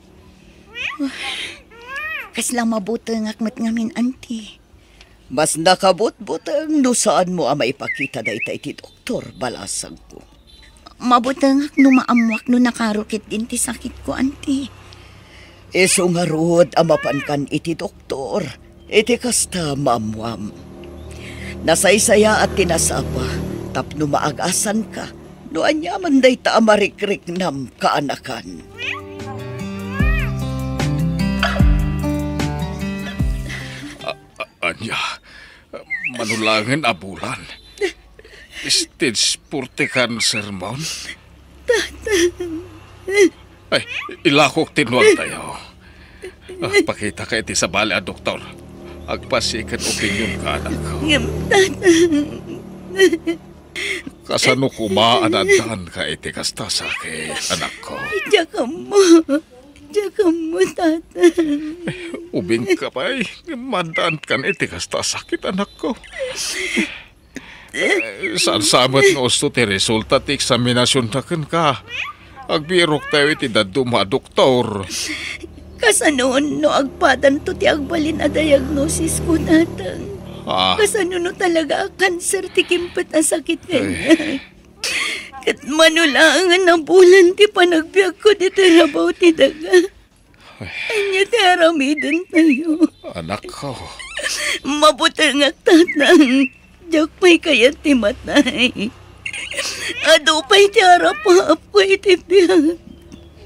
Kasla mabutengak met ngamin, Auntie. Mas nakabutbuteng no saanmo a maipakita dayta iti doktor, balasangko. Mabutengak no maammoak no nakaro ketdin ti sakitko, Auntie. Isu ngarud a mapankan iti doktor, iti kasta maammoam. Nasaysayaat ti nasapa tapno maagasanka no aniaman dayta a marikriknam, kaanakan. A-, a-, ania? Mano laengen a bulan? Stage four ti cancer mon? Ay, ilakok ti nualtayo. Ah, pakitaka iti sabali a doktor. Agpa-second opinion ka, anakko. Ngem, Tatang. Kasano koma a naaddaanka iti kasta sakit, anakko? Diak ammo. Diak ammo, Tatang. Ubingka pay, ngem maaddaankan iti kasta sakit, anakko. Eh, saan sa met nga usto ti resulta ti eksaminasionda kenka? Agbiroktayo iti dadduma a doktor. Kasano no agpadanto ti agbalin a diagnosisko, Tatang? Ah. Kasano no talaga a kanser ti kimpet a sakit nga inyay? Ket mano laengen a bulan ti panagbiagko ditoy rabaw ti daga. Ania ti aramidentayo? Anakko. Mabutengak, Tatang. Diak pay kayat ti matay. Adu pay ti arapaapko iti biag.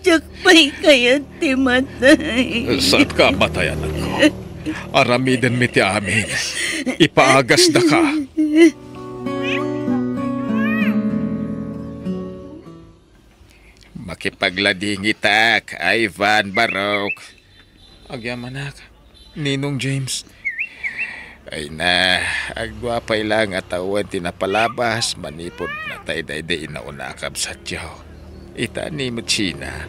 Diak pay kayat ti matay. Saanka a matay, anakko. Aramidenmi ti amin. Ipaagasdaka. Makipagladingitak, Ivan, Barok. Agyamanak, Ninong James. Ay na, agwa pay la nga tawen ti napalabas manipud natay daydi inauna a kabsatyo. Ita ni Mutsina.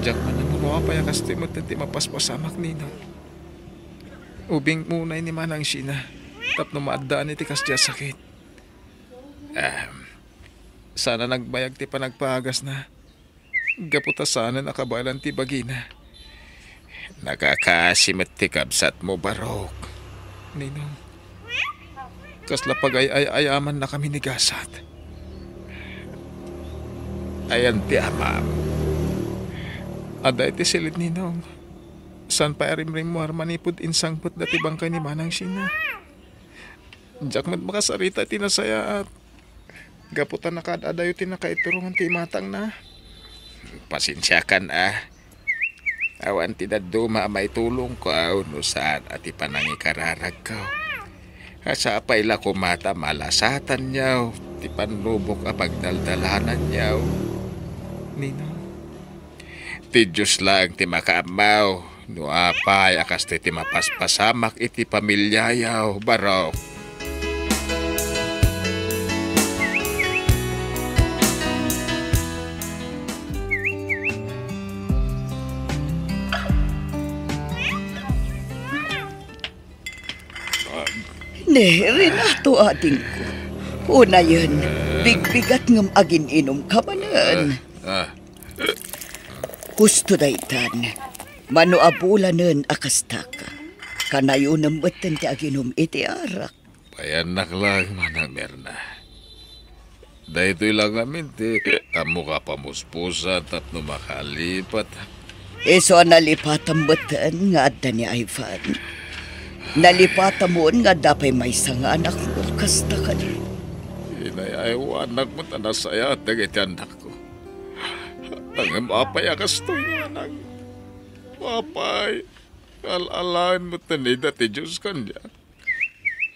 Diak man ammo no apay a kastoy met ti mapaspasamak, Ninong. Ubing unay ni Manang Sheena tapno maaddaan iti kasdiay a sakit. Ahem. Saan a nagbayag ti panagpaagasna. Gapu ta saanen a kabaelan ti bagina. Nakakaasi met ti kabsatmo, Barok. Ninong, kasla pagay-ay-ayamannakami ni gasat. Ayan ti amam. Adda iti silid, Ninong. Saan pay a rimrimmuar manipud insangpet dati bangkay ni Manang Sheena? Diak met makasarita iti nasayaat. Gapu ta nakaad-adayo ti nakaiturongan ti imatangna. Pasensiakan a. Awan ti dadduma a maitulongko no saan a ti panangikararagko. Sapay la koma ta malasatanyo ti pannubok a pagdaldalananyo. Ninang. Ti Dios laeng ti makaammo no apay a kastoy ti mapaspasamak iti pamiliayo, Barok. Ne, Renato, adingko. Unayen, bigbigat ngem agin-inumka manen. Ah, ah. Husto daytan. Mano a bulanen a kastaka. Kanayonem metten ti aginum iti arak. Payannak laeng, Manang Mirna. Daytoy la ngamin ti ammok a pamuspusan tapno makalipat. Isu a nalipatam metten nga adda ni Ivan. Nalipatamon nga adda pay maysa nga anakmo kasta kadi. Inay-aywanak met a nasayaat dagiti annakko. Ngem apay a kastoy, manang? Apay, al-alaen metten ida ti Dios kaniak.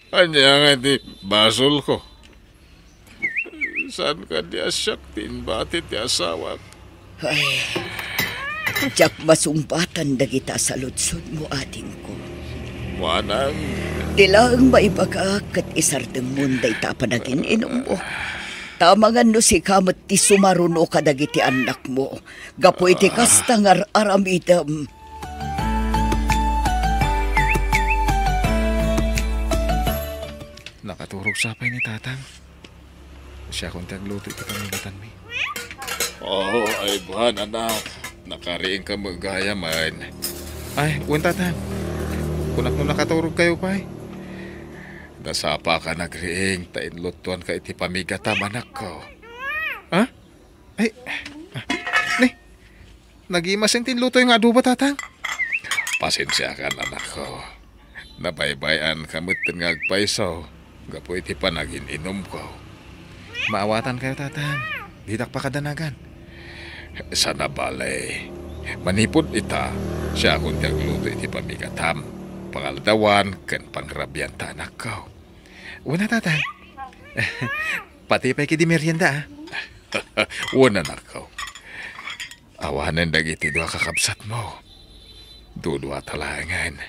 Ania nga iti basolko? Saan kadi a siak ti imbati ti asawak? Ay, diak masungbatan dagita a saludsodmo, adingko. Manang. Ti laeng maibagak ket isardengmon dayta a panagin-inummo. Ta amangan no sika met ti sumaruno kadagiti annakmo, gapu iti kasta nga ar-aramidem. Nakaturog sa pay ni Tatang. Siakon ti agluto iti pangigatanmi. Oh, Ivan, anak. Nakariingka met gayamen. Ay, wen, Tatang. Kunak no nakaturogkayo pay. Nasapaka nagriing ta inluttuanka iti pamigatam, anakko. Ha? Ay, ah, ni, nagimasen ti inlutoyo nga adobo, Tatang. Pasensiakan, anakko. Nabaybay-anka metten nga agpayso gapu iti panagin-inumko. Maawatankayo, Tatang. Didak pakadanagan. Saan a bale. Manipud ita, siakon ti agluto iti pamigatam, pangaldawan, ken pangrabian ta anakko. Wen a, Tatang. Pati pay kadi merienda, a. Wen, anakko. Awanen dagiti dua kakabsatmo. Duduata laengen.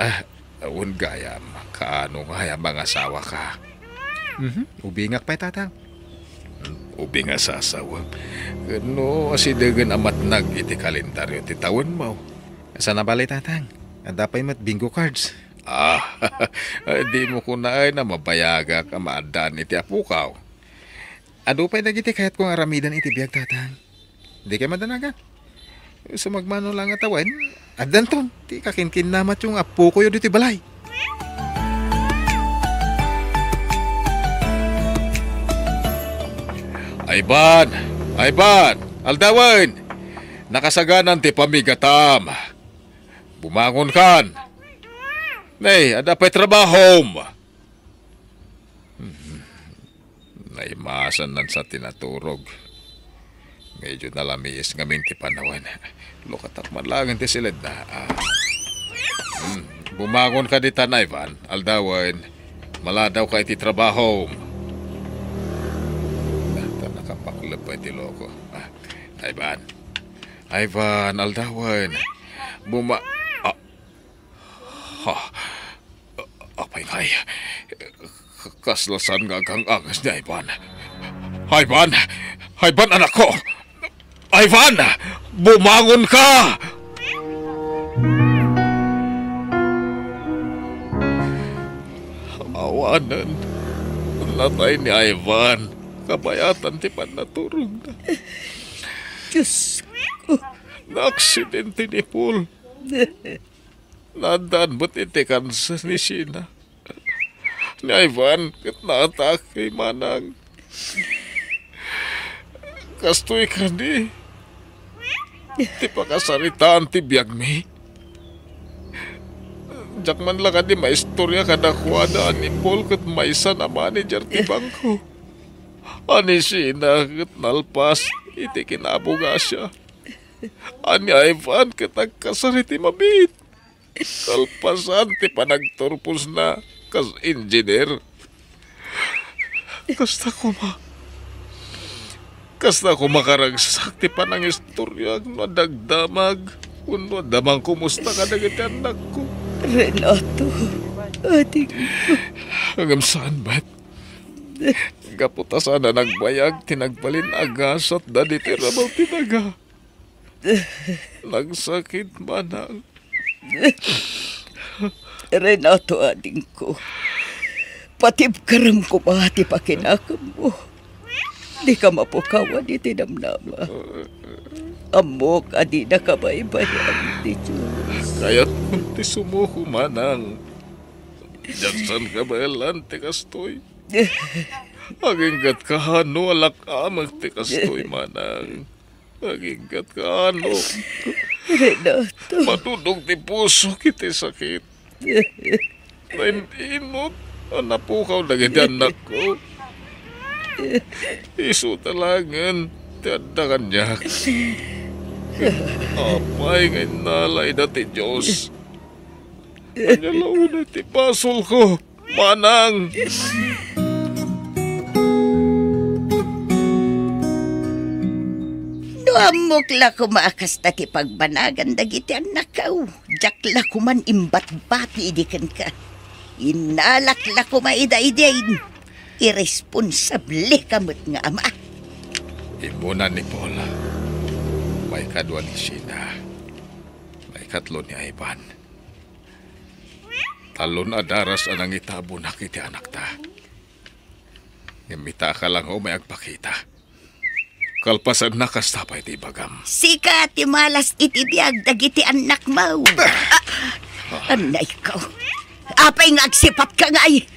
Ah, wen gayam, kaano ngay a mangasawaka? Mhm, ubingak pay, Tatang. Ubing a sasawem. No asidegen a matnag iti kalendaryo ti tawenmo. Saan a bale, Tatang. Adda pay met bingo cards. Ah, dimo kunaen a mabayagak a maaddaan iti apokaw. Adu pay dagiti kayatko nga aramiden iti biag, Tatang. Dikay madanagan. Sumagmamano la nga tawen, addanton ti kakinkinnamatyo nga appokoyo ditoy balay. Ivan! Ivan! Aldawen! Nakasaganan ti pamigatam. Bumangonkan. Nay, adda pay trabahom. Hmm. Naimasannan sa ti naturog. Medyo nalamiis ngamin ti panawen. Lukatak man laeng ti siledna. Ah. Hmm. Bumangonka ditan, Ivan. Aldawen. Maladawka iti trabahom. Ta nakapakleb pay ti loko. Ah. Ivan. Ivan, aldawen. Buma-, ah. Ha? Apay ngay? Kasla saan nga agang-anges ni Ivan? Ivan! Ivan, anakko! Ivan! Bumangonka! Awanen, natay ni Ivan. Kabayatan ti pannaturogna. Diyos ko. Naaksidente ni Paul. Naaddaan met iti kanser ni Sheena. Ni Ivan ket naatake, manang. Kastoy kadi. ti pakasaritaan ti biagmi. Diak man la kadi maistorya kadakuada a ni Paul ket maysa a manager ti bangko a ni Sheena ket nalpas iti kinabugasia. A ni Ivan ket agkasar iti mabiit. Kalpasan ti panagturposna kas engineer. Kasta koma. Kasta koma karagsak ti panangistoriak no adda agdamag wenno adda mangkumusta kadagiti annakko. Renato, adingko. Ngem saan met. Gapu ta saan a nagbayag ti nagbalin a gasatda ditoy rabaw ti daga. Nagsakit, manang. Renato, adingko, patibkarem koma ti pakinakemmo. Dika mapukawan iti namnama. Ammok a dinaka baybay-an ti Dios. Kayatmo ti sumuko, manang. Diak saan kabaelan ti kastoy. Aginggatka no alak-amek ti kastoy, manang. Aginggatka no. Renato. Madudog ti pusok iti sakit. Nain-inut a napukaw dagiti annakko. Isu ta laengen ti adda kaniak. Apay nga innala ida ti Dios. Ania la unay ti basolko, manang? No ammok la koma a kasta ti pagbanagan dagiti annakko, diak la koman imbatbati idi kenka. Innalak la koma ida idin. Irresponsableka met nga ama. Immuna ni Paul. Maikadua ni Sheena. Maikatlo ni Ivan. Talon a daras a nangitabonak iti anakta. Ngem ita ka la nga umay agpakita. Kalpasanna, kasta pay ti ibagam. Sika ti malas iti biag dagiti annakmo. Ah! Annayko. Apay nga agsipatka ngay?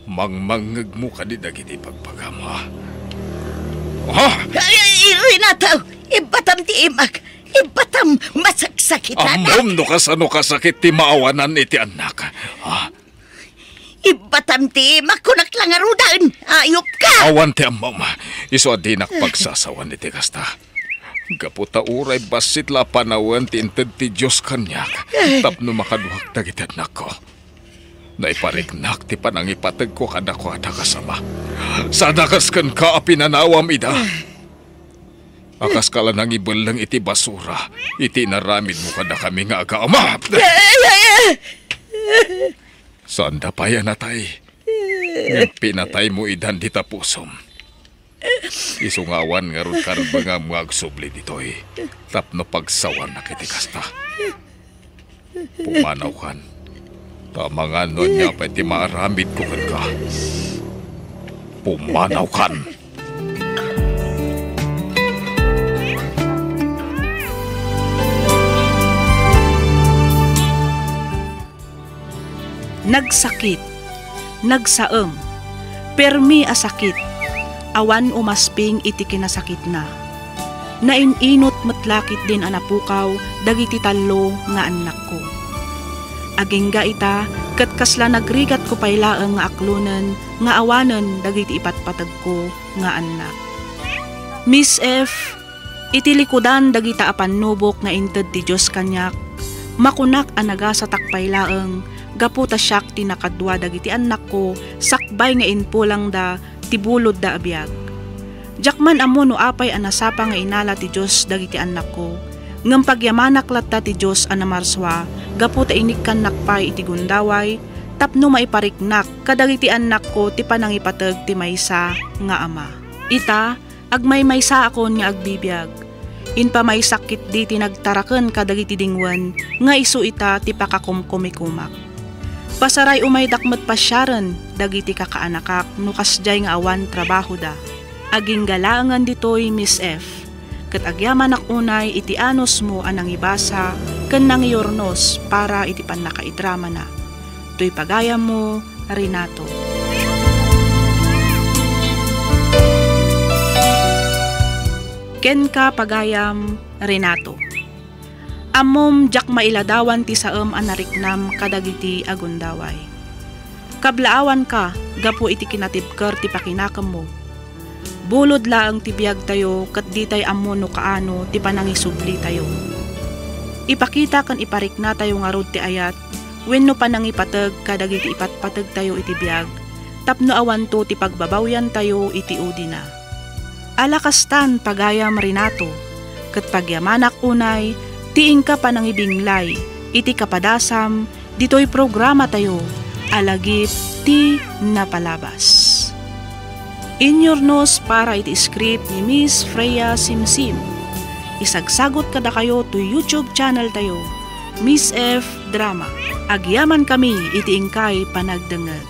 Mangmangngegmo kadi dagiti ibagbagam, ha? Ha? Ay, ay, Renato! Ibbatam ti imak! Ibbatam! Masaksakitanak! Ammom no kasano kasakit ti maawanan iti annak, ha? Ibbatam ti imak, kunak la ngaruden! Ayupka! Awan ti ammom. Isu a dinak pagsasawan iti kasta. Gapu ta uray bassit la a panawen ti inted ti Dios kaniak tapno makaduak dagiti annakko. Naipariknak ti panangipategko kadakuada kas ama. Sada kas kenka a pinanawam ida. A kaska la nangibelleng iti basura iti inaramidmo kadakami nga agaama. Ay, ay, ay! Saanda pay a natay. Ngem pinataymo idan dita pusom. Isu nga awan ngarud karbengam nga agsubli ditoy tapno pagsawanak iti kasta. Pumanawkan. Ta amangan no ania pay ti maaramidko kenka. Pumanawkan. Nagsakit, nagsaem, permi a sakit, awan umasping iti kinasakitna. Nain-inut met la ketdin a napukaw dagiti tallo nga annakko. Agingga ita ket kasla nagrigatko pay laeng nga aklonen nga awanen dagiti ipatpategko nga annak. Miss F, iti likudan dagita a pannubok nga inted ti Dios kaniak, makunak a nagasatak pay laeng gapu ta siak ti nakadua dagiti annakko sakbay nga impulangda ti bulodda a biag. Diak man ammo no apay a nasapa nga inala ti Dios dagiti annakko, ngem pagyamanak latta ti Dios a namarsua gapu ta inikkannak pay iti gundaway tapno maipariknak kadagiti annakko ti panangipateg ti maysa nga ama. Ita, agmaymaysaakon nga agbibiag. Impamaysak ketdi ti nagtaraken kadagiti dingwen nga isu ita ti pakakumkumikomak. Pasaray umaydak met pasiaren dagiti kakaanakak no kasdiay nga awan trabahoda. Agingga laengen ditoy, Miss F, ket agyamanak unay iti anusmo a nangibasa ken nangiurnos para iti pannakaidramana. Toy pagayammo, Renato. Kenka, pagayam, Renato. Ammom, diak mailadawan ti saem a nariknam kadagiti agundaway. Kablaawanka gapu iti kinatibker ti pakinakemmo. Bulod laeng ti biagtayo ket ditay ammo no kaano ti panangisublitayo. Ipakita ken ipariknatayo ngarud ti ayat wenno panangipateg kadagiti ipatpategtayo iti biag tapno awanto ti pagbabawyantayo iti udina. Ala kastan, pagayam Renato, ket pagyamanak unay ti inka panangibinglay iti kapadasam ditoy programatayo a Lagip ti Napalabas. Inyurnos para iti script ni Miss Freya Simsim. Isagsagot kadakayo to YouTube channel tayo, Miss F Drama. Agyaman kami iti inkay panagdengngeg.